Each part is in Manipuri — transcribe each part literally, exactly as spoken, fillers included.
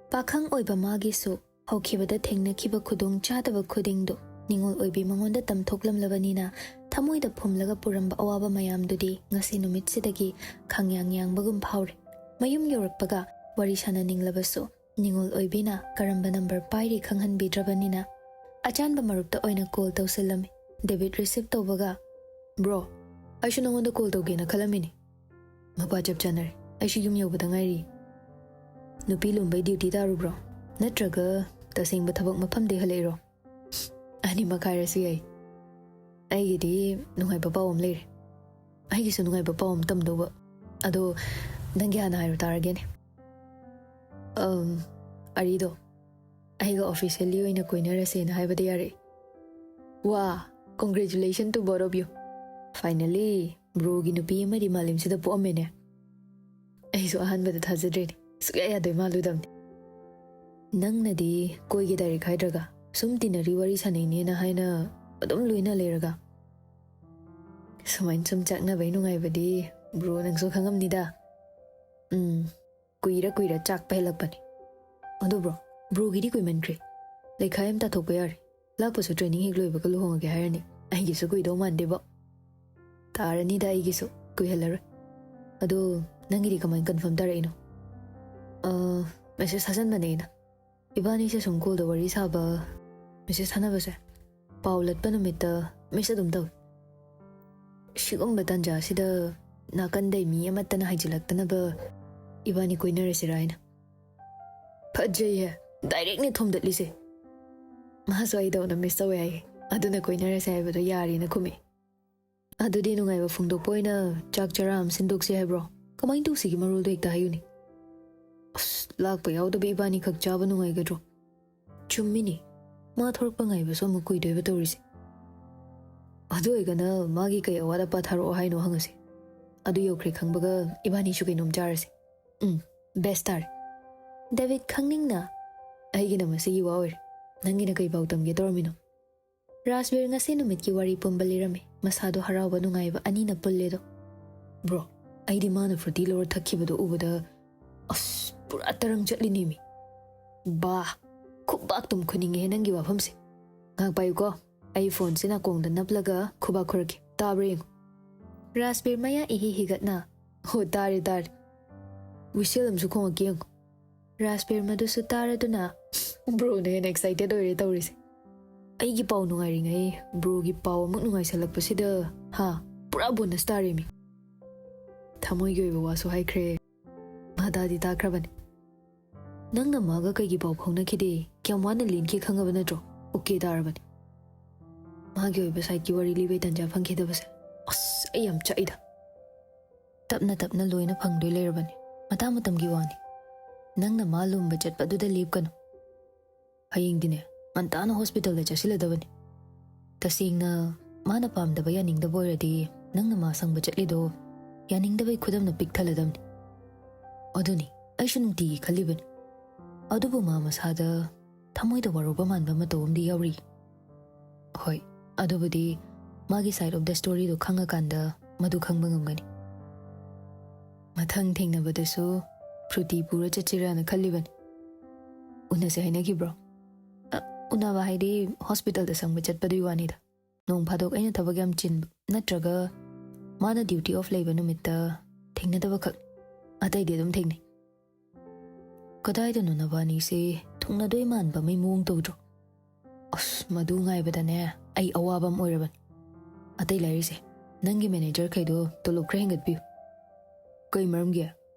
ꯄꯥꯈꯪ ꯑꯣꯏꯕ ꯃꯥꯒꯤꯁꯨ ꯍꯧꯈꯤꯕꯗ ꯊꯦꯡꯅꯈꯤꯕ ꯈꯨꯗꯣꯡ ꯆꯥꯗꯕ ꯈꯨꯗꯤꯡꯗꯨ ꯅꯤꯉꯣꯜ ꯑꯣꯏꯕꯤ ꯃꯉꯣꯟꯗ ꯇꯝꯊꯣꯛꯂꯝꯂꯕꯅꯤꯅ, ꯊꯃꯣꯏꯗ ꯐꯨꯝꯂꯒ ꯄꯨꯔꯝꯕ ꯑꯋꯥꯕ ꯃꯌꯥꯝꯗꯨꯗꯤ ꯉꯁꯤ ꯅꯨꯃꯤꯠꯁꯤꯗꯒꯤ ꯈꯪꯌꯥꯡ ꯌꯥꯡꯕꯒꯨꯝ ꯐꯥꯎꯔꯦ꯫ ꯃꯌꯨꯝ ꯌꯧꯔꯛꯄꯒ ꯋꯥꯔꯤ ꯁꯥꯟꯅꯅꯤꯡꯂꯕꯁꯨ ꯅꯤꯉꯣꯜ ꯑꯣꯏꯕꯤꯅ ꯀꯔꯝꯕ ꯅꯝꯕꯔ ꯄꯥꯏꯔꯤ ꯈꯪꯍꯟꯕꯤꯗ꯭ꯔꯕꯅꯤꯅ, ꯑꯆꯥꯟꯕ ꯃꯔꯨꯞꯇ ꯑꯣꯏꯅ ꯀꯣꯜ ꯇꯧꯁꯤꯜꯂꯝꯃꯤ꯫ ꯗꯦꯕꯤꯠ ꯔꯤꯁꯤꯞ ꯇꯧꯕꯒ, "ꯕ꯭ꯔꯣ, ꯑꯩꯁꯨ ꯅꯉꯣꯟꯗ ꯀꯣꯜ ꯇꯧꯒꯦꯅ ꯈꯜꯂꯝꯃꯤꯅꯤ꯫ ꯃꯄꯥ ꯆꯞ ꯆꯥꯅꯔꯦ꯫ ꯑꯩꯁꯨ ꯌꯨꯝ ꯌꯧꯕꯗ ꯉꯥꯏꯔꯤ꯫ ꯅꯨꯄꯤ ꯂꯨꯝꯕꯩ ꯗ꯭ꯌꯨꯇꯤ ꯇꯥꯔꯨꯕ꯭ꯔꯣ? ꯅꯠꯇ꯭ꯔꯒ ꯇꯁꯦꯡꯕ ꯊꯕꯛ ꯃꯐꯝꯗꯩ ꯍꯜꯂꯛꯏꯔꯣ?" "ꯑꯅꯤꯃꯛ ꯍꯥꯏꯔꯁꯨ ꯌꯥꯏ꯫ ꯑꯩꯒꯤꯗꯤ ꯅꯨꯡꯉꯥꯏꯕ ꯄꯥꯎ ꯑꯃ ꯂꯩꯔꯦ꯫ ꯑꯩꯒꯤꯁꯨ ꯅꯨꯡꯉꯥꯏꯕ ꯄꯥꯎ ꯑꯃ ꯇꯝꯗꯧꯕ꯫ ꯑꯗꯣ ꯅꯪꯒꯤ ꯍꯥꯟꯅ ꯍꯥꯏꯔꯨ ꯇꯥꯔꯒꯦꯅꯦ꯫ ꯑꯝ, ꯑꯔꯤꯗꯣ ꯑꯩꯒ ꯑꯣꯐꯤꯁꯤꯌꯦꯜꯂꯤ ꯑꯣꯏꯅ ꯀꯣꯏꯅꯔꯁꯦꯅ ꯍꯥꯏꯕꯗ ꯌꯥꯔꯛꯑꯦ꯫ ꯋꯥ, congratulation to both of you꯫ Finally, ꯕ꯭ꯔꯣꯒꯤ ꯅꯨꯄꯤ ꯑꯃꯗꯤ ꯃꯥꯂꯦꯝꯁꯤꯗ ꯄꯣꯛꯑꯝꯃꯦꯅꯦ꯫ ꯑꯩꯁꯨ ꯑꯍꯥꯟꯕꯗ ꯊꯥꯖꯗ꯭ꯔꯤꯅꯦ꯫ ꯁꯨꯛꯌꯥ ꯌꯥꯗꯣꯏ ꯃꯥꯜꯂꯨꯗꯕꯅꯤ꯫ ꯅꯪꯅꯗꯤ ꯀꯣꯏꯒꯦ ꯗꯥꯏꯔꯦꯛ ꯍꯥꯏꯗ꯭ꯔꯒ, ꯁꯨꯝ ꯇꯤꯟꯅꯔꯤ ꯋꯥꯔꯤ ꯁꯥꯟꯅꯩꯅꯦꯅ ꯍꯥꯏꯅ ꯑꯗꯨꯝ ꯂꯣꯏꯅ ꯂꯩꯔꯒ꯫ ꯁꯨꯃꯥꯏꯅ ꯁꯨꯝ ꯆꯥꯛꯅꯕꯩ ꯅꯨꯡꯉꯥꯏꯕꯗꯤ ꯕ꯭ꯔꯣ ꯅꯪꯁꯨ ꯈꯪꯉꯝꯅꯤꯗ꯫ ꯎꯝ, ꯀꯨꯏꯔ ꯀꯨꯏꯔ ꯆꯥꯛꯄ ꯍꯦꯜꯂꯛꯄꯅꯤ꯫ ꯑꯗꯣ ꯕ꯭ꯔꯣ, ꯕ꯭ꯔꯣꯒꯤꯗꯤ ꯀꯨꯏꯃꯟꯈ꯭ꯔꯦ꯫ ꯂꯩꯈꯥꯏ ꯑꯃ ꯇꯥꯊꯣꯛꯄ ꯌꯥꯔꯦ꯫ ꯂꯥꯛꯄꯁꯨ ꯇ꯭ꯔꯦꯅꯤꯡ ꯍꯦꯛ ꯂꯣꯏꯕꯒ ꯂꯨꯍꯣꯡꯉꯒꯦ ꯍꯥꯏꯔꯅꯤ꯫ ꯑꯩꯒꯤꯁꯨ ꯀꯨꯏꯗꯧ ꯃꯥꯟꯗꯦꯕꯣ꯫ ꯇꯥꯔꯅꯤꯗ ꯑꯩꯒꯤꯁꯨ, ꯀꯨꯏꯍꯜꯂꯔꯣꯏ꯫ ꯑꯗꯣ ꯅꯪꯒꯤꯗꯤ ꯀꯃꯥꯏꯅ ꯀꯟꯐꯥꯔꯝ ꯇꯥꯔꯛꯏꯅꯣ? ꯑ, ꯃꯦꯁꯦꯖ ꯊꯥꯖꯟꯕꯅꯦ ꯑꯩꯅ꯫ ꯏꯕꯥꯅꯤꯁꯦ ꯁꯨꯝ ꯀꯣꯜꯗ ꯋꯥꯔꯤ ꯁꯥꯕ, ꯃꯦꯁꯦꯖ ꯊꯥꯅꯕꯁꯦ ꯄꯥꯎ ꯂꯠꯄ ꯅꯨꯃꯤꯠꯇ ꯃꯤꯁ ꯑꯗꯨꯝ ꯇꯧꯏ꯫ ꯁꯤꯒꯨꯝꯕ ꯇꯥꯟꯖꯥꯁꯤꯗ ꯅꯥꯀꯟꯗꯩ ꯃꯤ ꯑꯃꯠꯇꯅ ꯍꯥꯏꯖꯤꯜꯂꯛꯇꯅꯕ ꯏꯕꯥꯅꯤ ꯀꯣꯏꯅꯔꯁꯤꯔꯥ ꯍꯥꯏꯅ꯫ ꯐꯖꯩꯍꯦ, ꯗꯥꯏꯔꯦꯛꯅꯦ ꯊꯣꯝꯗꯠꯂꯤꯁꯦ꯫ ꯃꯥꯁꯨ ꯑꯩꯗꯧꯅ ꯃꯤꯁ ꯇꯧꯋꯦ ꯍꯥꯏꯌꯦ, ꯑꯗꯨꯅ ꯀꯣꯏꯅꯔꯁꯦ ꯍꯥꯏꯕꯗꯣ ꯌꯥꯔꯦꯅ ꯈꯨꯝꯃꯛꯑꯦ꯫ ꯑꯗꯨꯗꯤ ꯅꯨꯡꯉꯥꯏꯕ ꯐꯣꯡꯗꯣꯛꯄ ꯑꯣꯏꯅ ꯆꯥꯛ ꯆꯔꯥ ꯑꯃ ꯁꯤꯟꯗꯣꯛꯁꯤ ꯍꯥꯏꯕ꯭ꯔꯣ? ꯀꯃꯥꯏꯅ ꯇꯧꯁꯤꯒꯦ, ꯃꯔꯣꯜꯗꯣ ꯍꯦꯛꯇ ꯍꯥꯏꯌꯨꯅꯦ꯫ ꯑꯁ, ꯂꯥꯛꯄ ꯌꯥꯎꯗꯕ ꯏꯕꯥꯅꯤꯈꯛ ꯆꯥꯕ ꯅꯨꯡꯉꯥꯏꯒꯗ꯭ꯔꯣ? ꯆꯨꯝꯃꯤꯅꯦ, ꯃꯥ ꯊꯣꯔꯛꯄ ꯉꯥꯏꯕꯁꯨ ꯑꯃꯨꯛ ꯀꯨꯏꯗꯣꯏꯕ ꯇꯧꯔꯤꯁꯦ꯫ ꯑꯗꯨ ꯑꯣꯏꯒꯅ ꯃꯥꯒꯤ ꯀꯩ ꯑꯋꯥꯠ ꯑꯄꯥ ꯊꯥꯔꯛꯑꯣ ꯍꯥꯏꯅꯣ ꯍꯪꯉꯁꯤ꯫ ꯑꯗꯨ ꯌꯧꯈ꯭ꯔꯦ ꯈꯪꯕꯒ ꯏꯕꯥꯅꯤꯁꯨ ꯀꯩꯅꯣꯝ ꯆꯥꯔꯁꯤ꯫ ꯎꯝ, ꯕꯦꯁ ꯇꯥꯔꯦ꯫ ꯗꯦꯕꯤꯠ ꯈꯪꯅꯤꯡꯅ, "ꯑꯩꯒꯤꯅ ꯃꯁꯤꯒꯤ ꯋꯥ ꯑꯣꯏꯔꯦ꯫ ꯅꯪꯒꯤꯅ ꯀꯩ ꯄꯥꯎ ꯇꯝꯒꯦ ꯇꯧꯔꯝꯃꯤꯅꯣ?" ꯔꯥꯖꯕꯤꯔ ꯉꯁꯤ ꯅꯨꯃꯤꯠꯀꯤ ꯋꯥꯔꯤ ꯄꯨꯝꯕ ꯂꯤꯔꯝꯃꯤ꯫ ꯃꯁꯥꯗꯣ ꯍꯔꯥꯎꯕ ꯅꯨꯡꯉꯥꯏꯕ ꯑꯅꯤꯅ ꯄꯨꯜꯂꯦꯗꯣ꯫ ꯕ꯭ꯔꯣ, ꯑꯩꯗꯤ ꯃꯥꯅ ꯐ꯭ꯔꯨꯇꯤ ꯂꯧꯔ ꯊꯛꯈꯤꯕꯗꯣ ꯎꯕꯗ, ꯑꯁ, ꯄꯨꯔꯥ ꯇꯔꯪ ꯆꯠꯂꯤꯅꯦꯃꯤ꯫ ꯕꯥ, ꯈꯨꯕꯥꯛꯇꯨꯝ ꯈꯨꯅꯤꯡꯉꯦ ꯅꯪꯒꯤ ꯋꯥꯐꯝꯁꯦ꯫ ꯉꯥꯏꯍꯥꯛ ꯄꯥꯏꯌꯨꯀꯣ, ꯑꯩ ꯐꯣꯟꯁꯦ ꯅꯥꯀꯣꯡꯗ ꯅꯞꯂꯒ ꯈꯨꯕꯥꯛ ꯈꯨꯔꯛꯀꯦ, ꯇꯥꯕ꯭ꯔꯥ ꯌꯦꯡꯉꯨ꯫ ꯔꯥꯖꯕꯤꯔ ꯃꯌꯥ ꯏꯍꯤ ꯍꯤꯒꯠꯅ, "ꯍꯣ, ꯇꯥꯔꯦ, ꯇꯥꯔꯦ꯫ ꯋꯤꯁꯦꯜ ꯑꯃꯁꯨ ꯈꯣꯡꯉꯛꯀꯦ ꯌꯦꯡꯉꯨ꯫" ꯔꯥꯖꯕꯤꯔ ꯃꯗꯨꯁꯨ ꯇꯥꯔꯗꯨꯅ, "ꯕ꯭ꯔꯣꯅ ꯍꯦꯟꯅ ꯑꯦꯛꯁꯥꯏꯇꯦꯠ ꯑꯣꯏꯔꯦ ꯇꯧꯔꯤꯁꯦ꯫ ꯑꯩꯒꯤ ꯄꯥꯎ ꯅꯨꯡꯉꯥꯏꯔꯤꯉꯩ ꯕ꯭ꯔꯣꯒꯤ ꯄꯥꯎ ꯑꯃꯨꯛ ꯅꯨꯡꯉꯥꯏꯁꯜꯂꯛꯄꯁꯤꯗ, ꯍꯥ, ꯄꯨꯔꯥ ꯕꯣꯅꯁ ꯇꯥꯔꯦꯃꯤ꯫" ꯊꯃꯣꯏꯒꯤ ꯑꯣꯏꯕ ꯋꯥꯁꯨ ꯍꯥꯏꯈ꯭ꯔꯦ꯫ ꯃꯥꯗꯥꯗꯤ ꯇꯥꯈ꯭ꯔꯕꯅꯤ꯫ "ꯅꯪꯅ ꯃꯥꯒ ꯀꯩꯒꯤ ꯄꯥꯎ ꯐꯥꯎꯅꯈꯤꯗꯦ? ꯀꯌꯥꯝ ꯋꯥꯅ ꯂꯦꯟꯈꯤ ꯈꯪꯉꯕ ꯅꯠꯇ꯭ꯔꯣ? ꯑꯣꯀꯦ ꯇꯥꯔꯕꯅꯤ꯫" ꯃꯥꯒꯤ ꯑꯣꯏꯕ ꯁꯥꯏꯠꯀꯤ ꯋꯥꯔꯤ ꯂꯤꯕꯩ ꯇꯟꯖꯥ ꯐꯪꯈꯤꯗꯕꯁꯦ, ꯑꯁ, ꯑꯩ ꯌꯥꯝ ꯆꯥꯛꯏꯗ꯫ "ꯇꯞꯅ ꯇꯞꯅ ꯂꯣꯏꯅ ꯐꯪꯗꯣꯏ ꯂꯩꯔꯕꯅꯤ꯫ ꯃꯇꯥꯡ ꯃꯇꯝꯒꯤ ꯋꯥꯅꯤ꯫ ꯅꯪꯅ ꯃꯥ ꯂꯨꯝꯕ ꯆꯠꯄ ꯑꯗꯨꯗ ꯂꯦꯞꯀꯅꯨ꯫ ꯍꯌꯦꯡꯗꯤꯅꯦ, ꯉꯟꯇꯥꯅ ꯍꯣꯁꯄꯤꯇꯥꯜꯗ ꯆꯠꯁꯤꯜꯂꯗꯕꯅꯤ꯫ ꯇꯁꯦꯡꯅ ꯃꯥꯅ ꯄꯥꯝꯗꯕ, ꯌꯥꯅꯤꯡꯗꯕ ꯑꯣꯏꯔꯗꯤ ꯅꯪꯅ ꯃꯥ ꯁꯪꯕ ꯆꯠꯂꯤꯗꯣ ꯌꯥꯅꯤꯡꯗꯕꯩ ꯈꯨꯗꯝꯅ ꯄꯤꯛ ꯊꯜꯂꯗꯕꯅꯤ꯫" "ꯑꯗꯨꯅꯤ ꯑꯩꯁꯨ ꯅꯨꯡꯇꯤꯒꯤ ꯈꯜꯂꯤꯕꯅꯤ꯫ ꯑꯗꯨꯕꯨ ꯃꯥ ꯃꯁꯥꯗ ꯊꯃꯣꯏꯗ ꯋꯥꯔꯧꯕ ꯃꯥꯟꯕ ꯃꯇꯧ ꯑꯃꯗꯤ ꯌꯥꯎꯔꯤ꯫" "ꯍꯣꯏ, ꯑꯗꯨꯕꯨꯗꯤ ꯃꯥꯒꯤ side of the storyꯗꯣ ꯈꯪꯉꯀꯥꯟꯗ ꯃꯗꯨ ꯈꯪꯕ ꯉꯝꯒꯅꯤ꯫" "ꯃꯊꯪ ꯊꯦꯡꯅꯕꯗꯁꯨ ꯐ꯭ꯔꯨꯇꯤ ꯄꯨꯔ ꯆꯠꯁꯤꯔꯥꯅ ꯈꯜꯂꯤꯕꯅꯤ꯫" "ꯎꯅꯁꯦ ꯍꯥꯏꯅꯈꯤꯕ꯭ꯔꯣ?" "ꯑ, ꯎꯅꯕ ꯍꯥꯏꯗꯤ ꯍꯣꯁꯄꯤꯇꯥꯜꯗ ꯁꯪꯕ ꯆꯠꯄꯗꯨꯒꯤ ꯋꯥꯅꯤꯗ꯫ ꯅꯣꯡ ꯐꯥꯗꯣꯛ ꯑꯩꯅ ꯊꯕꯛ ꯌꯥꯝ ꯆꯤꯟꯕ ꯅꯠꯇ꯭ꯔꯒ ꯃꯥꯅ duty off ꯂꯩꯕ ꯅꯨꯃꯤꯠꯇ ꯊꯦꯡꯅꯗꯕ ꯈꯛ꯫ ꯑꯇꯩꯗꯤ ꯑꯗꯨꯝ ꯊꯦꯡꯅꯩ꯫" "ꯀꯗꯥꯏꯗꯅꯣ ꯅꯕꯥꯅꯤꯁꯦ ꯊꯨꯡꯅꯗꯣꯏ ꯃꯥꯟꯕ ꯑꯃꯒꯤ ꯃꯑꯣꯡ ꯇꯧꯗ꯭ꯔꯣ?" "ꯑꯁ, ꯃꯗꯨ ꯉꯥꯏꯕꯗꯅꯦ ꯑꯩ ꯑꯋꯥꯕ ꯑꯃ ꯑꯣꯏꯔꯕꯅꯤ꯫ ꯑꯇꯩ ꯂꯥꯏꯔꯤꯁꯦ, ꯅꯪꯒꯤ ꯃꯦꯅꯦꯖꯔꯈꯩꯗꯣ ꯇꯣꯂꯣꯞ ꯈꯔ ꯍꯦꯟꯒꯠꯄꯤꯌꯨ꯫" "ꯀꯩ ꯃꯔꯝꯒꯤ?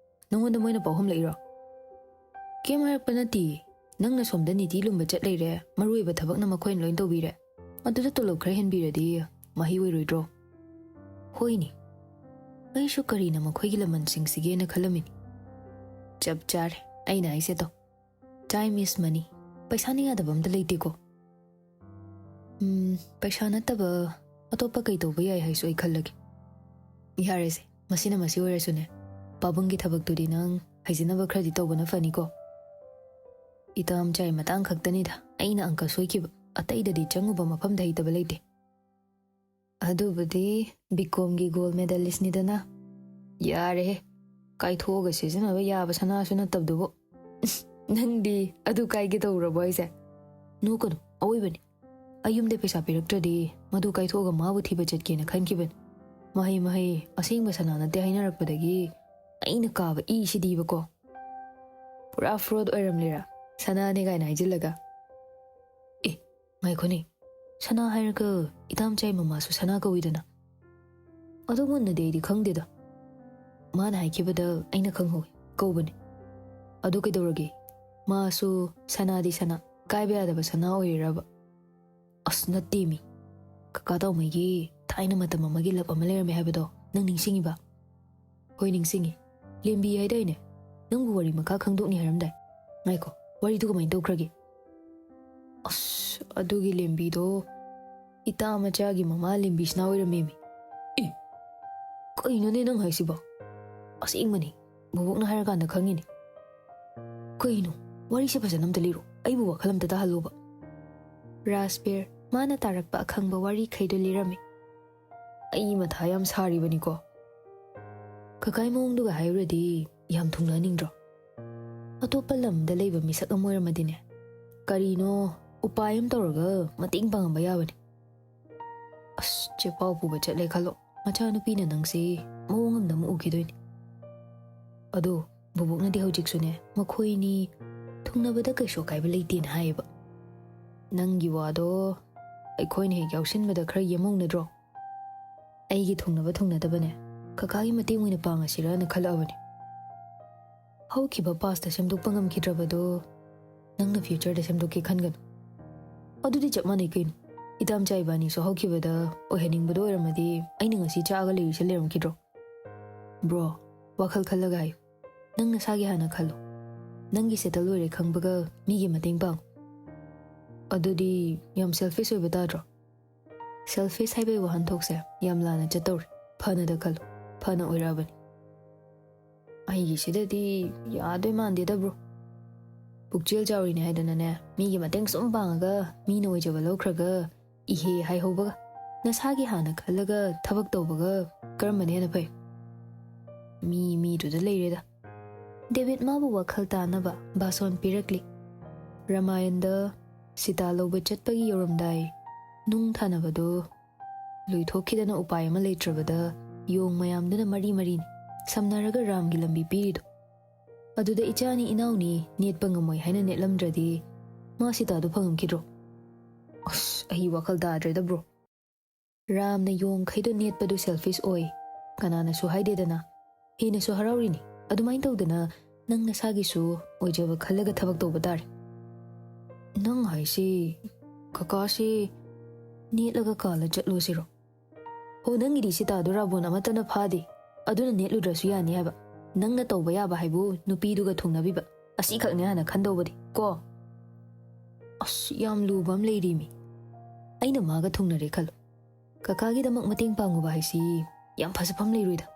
ꯅꯪꯉꯣꯟꯗ ꯃꯣꯏꯅ ꯄꯥꯎꯍꯨꯝꯂꯛꯏꯔꯣ?" "ꯀꯩꯝ ꯍꯥꯏꯔꯛꯄ ꯅꯠꯇꯤꯌꯦ꯫ ꯅꯪꯅ ꯁꯣꯝꯗ ꯅꯤꯇꯤ ꯂꯨꯝꯕ ꯆꯠ ꯂꯩꯔꯦ, ꯃꯔꯨ ꯑꯣꯏꯕ ꯊꯕꯛꯅ ꯃꯈꯣꯏꯅ ꯂꯣꯏ ꯇꯧꯕꯤꯔꯦ꯫ ꯑꯗꯨꯗ ꯇꯣꯂꯣꯞ ꯈꯔ ꯍꯦꯟꯕꯤꯔꯗꯤ ꯃꯍꯩ ꯑꯣꯏꯔꯣꯏꯗ꯭ꯔꯣ?" "ꯍꯣꯏꯅꯦ, ꯑꯩꯁꯨ ꯀꯔꯤꯅ ꯃꯈꯣꯏꯒꯤ ꯂꯃꯟꯁꯤꯡꯁꯤꯒꯦꯅ ꯈꯜꯂꯝꯃꯤꯅꯤ꯫" "ꯆꯞ ꯆꯥꯔꯦ, ꯑꯩꯅ ꯍꯥꯏꯁꯦ ꯇꯧ꯫ Time is money꯫ ꯄꯩꯁꯥꯅ ꯌꯥꯗꯕ ꯑꯝꯇ ꯂꯩꯇꯦꯀꯣ꯫" "ꯎꯝ, ꯄꯩꯁꯥ ꯅꯠꯇꯕ ꯑꯇꯣꯞꯄ ꯀꯩ ꯇꯧꯕ ꯌꯥꯏ ꯍꯥꯏꯁꯨ ꯑꯩ ꯈꯜꯂꯒꯦ꯫" "ꯌꯥꯔꯦꯁꯦ, ꯃꯁꯤꯅ ꯃꯁꯤ ꯑꯣꯏꯔꯁꯨꯅꯦ, ꯄꯥꯕꯨꯡꯒꯤ ꯊꯕꯛꯇꯨꯗꯤ ꯅꯪ ꯍꯩꯖꯅꯕ ꯈꯔꯗꯤ ꯇꯧꯕꯅ ꯐꯅꯤꯀꯣ꯫" "ꯏꯇꯥꯝꯆꯥꯏ ꯃꯇꯥꯡ ꯈꯛꯇꯅꯤꯗ ꯑꯩꯅ ꯑꯪꯀ ꯁꯣꯏꯈꯤꯕ, ꯑꯇꯩꯗꯗꯤ ꯆꯪꯉꯨꯕ ꯃꯐꯝꯗ ꯍꯩꯇꯕ ꯂꯩꯇꯦ꯫" "ꯑꯗꯨꯕꯨꯗꯤ ꯕꯤꯀꯣꯝꯒꯤ gold medalistꯅꯤꯗꯅ꯫" "ꯌꯥꯔꯦꯍꯦ, ꯀꯥꯏꯊꯣꯛꯑꯒ ꯁꯤꯖꯤꯟꯅꯕ ꯌꯥꯕ ꯁꯅꯥꯁꯨ ꯅꯠꯇꯕꯗꯨꯕꯨ꯫" ꯅꯪꯗꯤ ꯑꯗꯨ ꯀꯥꯏꯒꯦ ꯇꯧꯔꯕꯣ ꯍꯥꯏꯁꯦ? ꯅꯣꯛꯀꯅꯨ, ꯑꯋꯣꯏꯕꯅꯤ꯫ ꯑꯩ ꯌꯨꯝꯗ ꯄꯩꯁꯥ ꯄꯤꯔꯛꯇ꯭ꯔꯗꯤ ꯃꯗꯨ ꯀꯥꯏꯊꯣꯛꯑꯒ ꯃꯥꯕꯨ ꯊꯤꯕ ꯆꯠꯀꯦꯅ ꯈꯟꯈꯤꯕꯅꯤ꯫ ꯃꯍꯩ ꯃꯍꯩ, ꯑꯁꯦꯡꯕ ꯁꯅꯥ ꯅꯠꯇꯦ ꯍꯥꯏꯅꯔꯛꯄꯗꯒꯤ ꯑꯩꯅ ꯀꯥꯕ ꯏꯁꯤꯗꯤꯕꯀꯣ꯫ ꯄꯨꯔꯥ ꯐ꯭ꯔꯣꯗ ꯑꯣꯏꯔꯝꯂꯦꯔꯥ, ꯁꯅꯥꯅꯦ ꯀꯥꯏꯅ ꯍꯥꯏꯖꯤꯜꯂꯒ꯫ ꯑꯦ, ꯉꯥꯏꯈꯣꯅꯦ, ꯁꯅꯥ ꯍꯥꯏꯔꯒ ꯏꯇꯥꯝꯆꯥꯏ ꯃꯃꯥꯁꯨ ꯁꯅꯥ ꯀꯧꯏꯗꯅ? ꯑꯗꯨ ꯃꯨꯟꯅꯗꯤ ꯑꯩꯗꯤ ꯈꯪꯗꯦꯗ꯫ ꯃꯥꯅ ꯍꯥꯏꯈꯤꯕꯗ ꯑꯩꯅ ꯈꯪꯍꯧꯋꯤ, ꯀꯧꯕꯅꯤ꯫ ꯑꯗꯨ ꯀꯩꯗꯧꯔꯒꯦ? ꯃꯥꯁꯨ ꯁꯅꯥꯗꯤ ꯁꯅꯥ, ꯀꯥꯏꯕ ꯌꯥꯗꯕ ꯁꯅꯥ ꯑꯣꯏꯔꯤꯔꯕ? ꯑꯁ, ꯅꯠꯇꯦꯃꯤ꯫ ꯀꯀꯥ ꯇꯧꯃꯩꯒꯤ ꯊꯥꯏꯅ ꯃꯇꯝ ꯑꯃꯒꯤ ꯂꯞ ꯑꯃ ꯂꯩꯔꯝꯃꯦ ꯍꯥꯏꯕꯗꯣ ꯅꯪ ꯅꯤꯡꯁꯤꯡꯉꯤꯕ? ꯍꯣꯏ, ꯅꯤꯡꯁꯤꯡꯉꯤ꯫ ꯂꯦꯝꯕꯤ ꯍꯥꯏꯗꯥꯏꯅꯦ? ꯅꯪꯕꯨ ꯋꯥꯔꯤ ꯃꯈꯥ ꯈꯪꯗꯣꯛꯅꯤ ꯍꯥꯏꯔꯝꯗꯥꯏ꯫ ꯉꯥꯏꯈꯣ, ꯋꯥꯔꯤꯗꯨ ꯀꯃꯥꯏꯅ ꯇꯧꯈ꯭ꯔꯒꯦ? ꯑꯁ, ꯑꯗꯨꯒꯤ ꯂꯦꯝꯕꯤꯗꯣ ꯏꯇꯥ ꯃꯆꯥꯒꯤ ꯃꯃꯥ ꯂꯦꯝꯕꯤꯁꯤꯅ ꯑꯣꯏꯔꯝꯃꯦꯃꯤ꯫ ꯑꯦ, ꯀꯩꯅꯣꯅꯦ ꯅꯪ ꯍꯥꯏꯁꯤꯕꯣ? ꯑꯁꯦꯡꯕꯅꯤ, ꯕꯣꯕꯣꯛꯅ ꯍꯥꯏꯔꯀꯥꯟꯗ ꯈꯪꯉꯤꯅꯤ꯫ ꯀꯩꯅꯣ? ꯋꯥꯔꯤꯁꯦ ꯐꯖꯅ ꯑꯝꯇ ꯂꯤꯔꯣ, ꯑꯩꯕꯨ ꯋꯥꯈꯜ ꯑꯝꯇ ꯇꯥꯍꯜꯂꯣꯕ꯫ ꯔꯥꯖꯕꯤꯔ, ꯃꯥꯅ ꯇꯥꯔꯛꯄ ꯑꯈꯪꯕ ꯋꯥꯔꯤꯈꯩꯗꯣ ꯂꯤꯔꯝꯃꯤ꯫ ꯑꯩ ꯃꯊꯥ ꯌꯥꯝ ꯁꯥꯔꯤꯕꯅꯤꯀꯣ꯫ ꯀꯀꯥꯏ ꯃꯑꯣꯡꯗꯨꯒ ꯍꯥꯏꯔꯨꯔꯗꯤ ꯌꯥꯝ ꯊꯨꯡꯅꯍꯟꯅꯤꯡꯗ꯭ꯔꯣ? ꯑꯇꯣꯞꯄ ꯂꯝꯗ ꯂꯩꯕ ꯃꯤꯁꯛ ꯑꯃ ꯑꯣꯏꯔꯝꯃꯗꯤꯅꯦ, ꯀꯔꯤꯅꯣ ꯎꯄꯥꯏ ꯑꯃ ꯇꯧꯔꯒ ꯃꯇꯦꯡ ꯄꯥꯡꯉꯝꯕ ꯌꯥꯕꯅꯤ꯫ ꯑꯁ, ꯆꯦꯄꯥꯎ ꯄꯨꯕ ꯆꯠꯂꯦ ꯈꯜꯂꯣ, ꯃꯆꯥꯅꯨꯄꯤꯅ ꯅꯪꯁꯦ ꯃꯑꯣꯡ ꯑꯃꯗ ꯑꯃꯨꯛ ꯎꯈꯤꯗꯣꯏꯅꯤ꯫ ꯑꯗꯣ ꯕꯣꯕꯣꯛꯅꯗꯤ ꯍꯧꯖꯤꯛꯁꯨꯅꯦ ꯃꯈꯣꯏꯅꯤ ꯊꯨꯡꯅꯕꯗ ꯀꯩꯁꯨ ꯑꯀꯥꯏꯕ ꯂꯩꯇꯦꯅ ꯍꯥꯏꯌꯦꯕ꯫ ꯅꯪꯒꯤ ꯋꯥꯗꯣ ꯑꯩꯈꯣꯏꯅ ꯍꯦꯛ ꯌꯥꯎꯁꯤꯟꯕꯗ ꯈꯔ ꯌꯦꯝꯍꯧꯅꯗ꯭ꯔꯣ? ꯑꯩꯒꯤ ꯊꯨꯡꯅꯕ ꯊꯨꯡꯅꯗꯕꯅꯦ ꯀꯀꯥꯒꯤ ꯃꯇꯦꯡ ꯑꯣꯏꯅ ꯄꯥꯡꯉꯁꯤꯔꯅ ꯈꯜꯂꯛꯑꯕꯅꯤ꯫ ꯍꯧꯈꯤꯕ ꯄꯥꯁꯇ ꯁꯦꯝꯗꯣꯛꯄ ꯉꯝꯈꯤꯗ꯭ꯔꯕꯗꯣ ꯅꯪꯅ ꯐ꯭ꯌꯨꯆꯔꯗ ꯁꯦꯝꯗꯣꯛꯀꯦ ꯈꯟꯒꯅꯨ꯫ ꯑꯗꯨꯗꯤ ꯆꯞ ꯃꯥꯟꯅꯩ ꯀꯩꯅꯣ꯫ ꯏꯇꯥꯝꯆꯥ ꯏꯕꯥꯅꯤꯁꯨ ꯍꯧꯈꯤꯕꯗ ꯑꯣꯏꯍꯟꯅꯤꯡꯕꯗꯣ ꯑꯣꯏꯔꯝꯃꯗꯤ ꯑꯩꯅ ꯉꯁꯤ ꯆꯥꯛꯑꯒ ꯂꯩꯔꯤꯁꯦ ꯂꯩꯔꯝꯈꯤꯗ꯭ꯔꯣ? ꯕ꯭ꯔꯣ, ꯋꯥꯈꯜ ꯈꯜꯂꯒ ꯍꯥꯏꯌꯨ꯫ ꯅꯪ ꯅꯁꯥꯒꯤ ꯍꯥꯟꯅ ꯈꯜꯂꯣ꯫ ꯅꯪꯒꯤ ꯁꯦꯇꯜ ꯑꯣꯏꯔꯦ ꯈꯪꯕꯒ ꯃꯤꯒꯤ ꯃꯇꯦꯡ ꯄꯥꯡꯉꯨ꯫ ꯑꯗꯨꯗꯤ ꯌꯥꯝ ꯁꯦꯜꯐꯤꯁ ꯑꯣꯏꯕ ꯇꯥꯗ꯭ꯔꯣ? ꯁꯦꯜꯐꯤꯁ ꯍꯥꯏꯕꯒꯤ ꯋꯥꯍꯟꯊꯣꯛꯁꯦ ꯌꯥꯝ ꯂꯥꯟꯅ ꯆꯠꯇꯧꯔꯦ꯫ ꯐꯅꯗ ꯈꯜꯂꯨ, ꯐꯅ ꯑꯣꯏꯔꯛꯑꯕꯅꯤ꯫ ꯑꯩꯒꯤꯁꯤꯗꯗꯤ ꯌꯥꯗꯣꯏ ꯃꯥꯟꯗꯦꯗ ꯕ꯭ꯔꯣ꯫ ꯄꯨꯛꯆꯦꯜ ꯆꯥꯎꯔꯤꯅꯦ ꯍꯥꯏꯗꯅꯅꯦ, ꯃꯤꯒꯤ ꯃꯇꯦꯡ ꯁꯨꯝ ꯄꯥꯡꯉꯒ ꯃꯤꯅ ꯑꯣꯏꯖꯕ ꯂꯧꯈ꯭ꯔꯒ ꯏꯍꯦ ꯍꯥꯏꯍꯧꯕꯒ, ꯅꯁꯥꯒꯤ ꯍꯥꯟꯅ ꯈꯜꯂꯒ ꯊꯕꯛ ꯇꯧꯕꯒ ꯀꯔꯝꯕꯅ ꯍꯦꯟꯅ ꯐꯩ? ꯃꯤ ꯃꯤꯗꯨꯗ ꯂꯩꯔꯦꯗ꯫ ꯗꯦꯕꯤꯠ ꯃꯥꯕꯨ ꯋꯥꯈꯜ ꯇꯥꯅꯕ ꯕꯥꯁꯣꯟ ꯄꯤꯔꯛꯂꯤ꯫ ꯔꯥꯃꯥꯌꯟꯗ ꯁꯤꯇꯥ ꯂꯧꯕ ꯆꯠꯄꯒꯤ ꯌꯧꯔꯝꯗꯥꯏ ꯅꯨꯡ ꯊꯥꯅꯕꯗꯨ ꯂꯣꯏꯊꯣꯛꯈꯤꯗꯅ ꯎꯄꯥꯏ ꯑꯃ ꯂꯩꯇ꯭ꯔꯕꯗ ꯌꯣꯡ ꯃꯌꯥꯝꯗꯨꯅ ꯃꯔꯤ ꯃꯔꯤꯅꯤ ꯁꯝꯅꯔꯒ ꯔꯥꯝꯒꯤ ꯂꯝꯕꯤ ꯄꯤꯔꯤꯗꯣ꯫ ꯑꯗꯨꯗ ꯏꯆꯥꯅꯤ ꯏꯅꯥꯎꯅꯤ ꯅꯦꯠꯄ ꯉꯝꯃꯣꯏ ꯍꯥꯏꯅ ꯅꯦꯠꯂꯝꯗ꯭ꯔꯗꯤ ꯃꯥ ꯁꯤꯇꯥꯗꯨ ꯐꯪꯉꯝꯈꯤꯗ꯭ꯔꯣ? ꯑꯁ, ꯑꯩ ꯋꯥꯈꯜ ꯇꯥꯗ꯭ꯔꯦꯗ, ꯕ꯭ꯔꯣ꯫ ꯔꯥꯝꯅ ꯌꯣꯡꯈꯩꯗꯣ ꯅꯦꯠꯄꯗꯨ ꯁꯦꯜꯐꯤꯁ ꯑꯣꯏ, ꯀꯅꯥꯅꯁꯨ ꯍꯥꯏꯗꯦꯗꯅ꯫ ꯍꯦꯟꯅꯁꯨ ꯍꯔꯥꯎꯔꯤꯅꯤ꯫ ꯑꯗꯨꯃꯥꯏꯅ ꯇꯧꯗꯅ ꯅꯪ ꯅꯁꯥꯒꯤꯁꯨ ꯑꯣꯏꯖꯕ ꯈꯜꯂꯒ ꯊꯕꯛ ꯇꯧꯕ ꯇꯥꯔꯦ꯫ ꯅꯪ ꯍꯥꯏꯁꯤ ꯀꯀꯥꯁꯤ ꯅꯦꯠꯂꯒ ꯀꯥꯜꯂ ꯆꯠꯂꯨꯁꯤꯔꯣ? ꯍꯣ, ꯅꯪꯒꯤꯗꯤ ꯁꯤꯇꯥꯗꯨ ꯔꯥꯕꯣꯟ ꯑꯃꯠꯇꯅ ꯐꯥꯗꯦ꯫ ꯑꯗꯨꯅ ꯅꯦꯠꯂꯨꯗ꯭ꯔꯁꯨ ꯌꯥꯅꯤ ꯍꯥꯏꯕ꯫ ꯅꯪꯅ ꯇꯧꯕ ꯌꯥꯕ ꯍꯥꯏꯕꯨ ꯅꯨꯄꯤꯗꯨꯒ ꯊꯨꯡꯅꯕꯤꯕ꯫ ꯑꯁꯤꯈꯛꯅꯦ ꯍꯥꯟꯅ ꯈꯟꯗꯧꯕꯗꯤ, ꯀꯣ? ꯑꯁ, ꯌꯥꯝ ꯂꯨꯕ ꯑꯃ ꯂꯩꯔꯤꯃꯤ꯫ ꯑꯩꯅ ꯃꯥꯒ ꯊꯨꯡꯅꯔꯦ ꯈꯜꯂꯣ꯫ ꯀꯀꯥꯒꯤꯗꯃꯛ ꯃꯇꯦꯡ ꯄꯥꯡꯉꯨꯕ ꯍꯥꯏꯁꯤ ꯌꯥꯝ ꯐꯖꯐꯝ ꯂꯩꯔꯣꯏꯗ꯫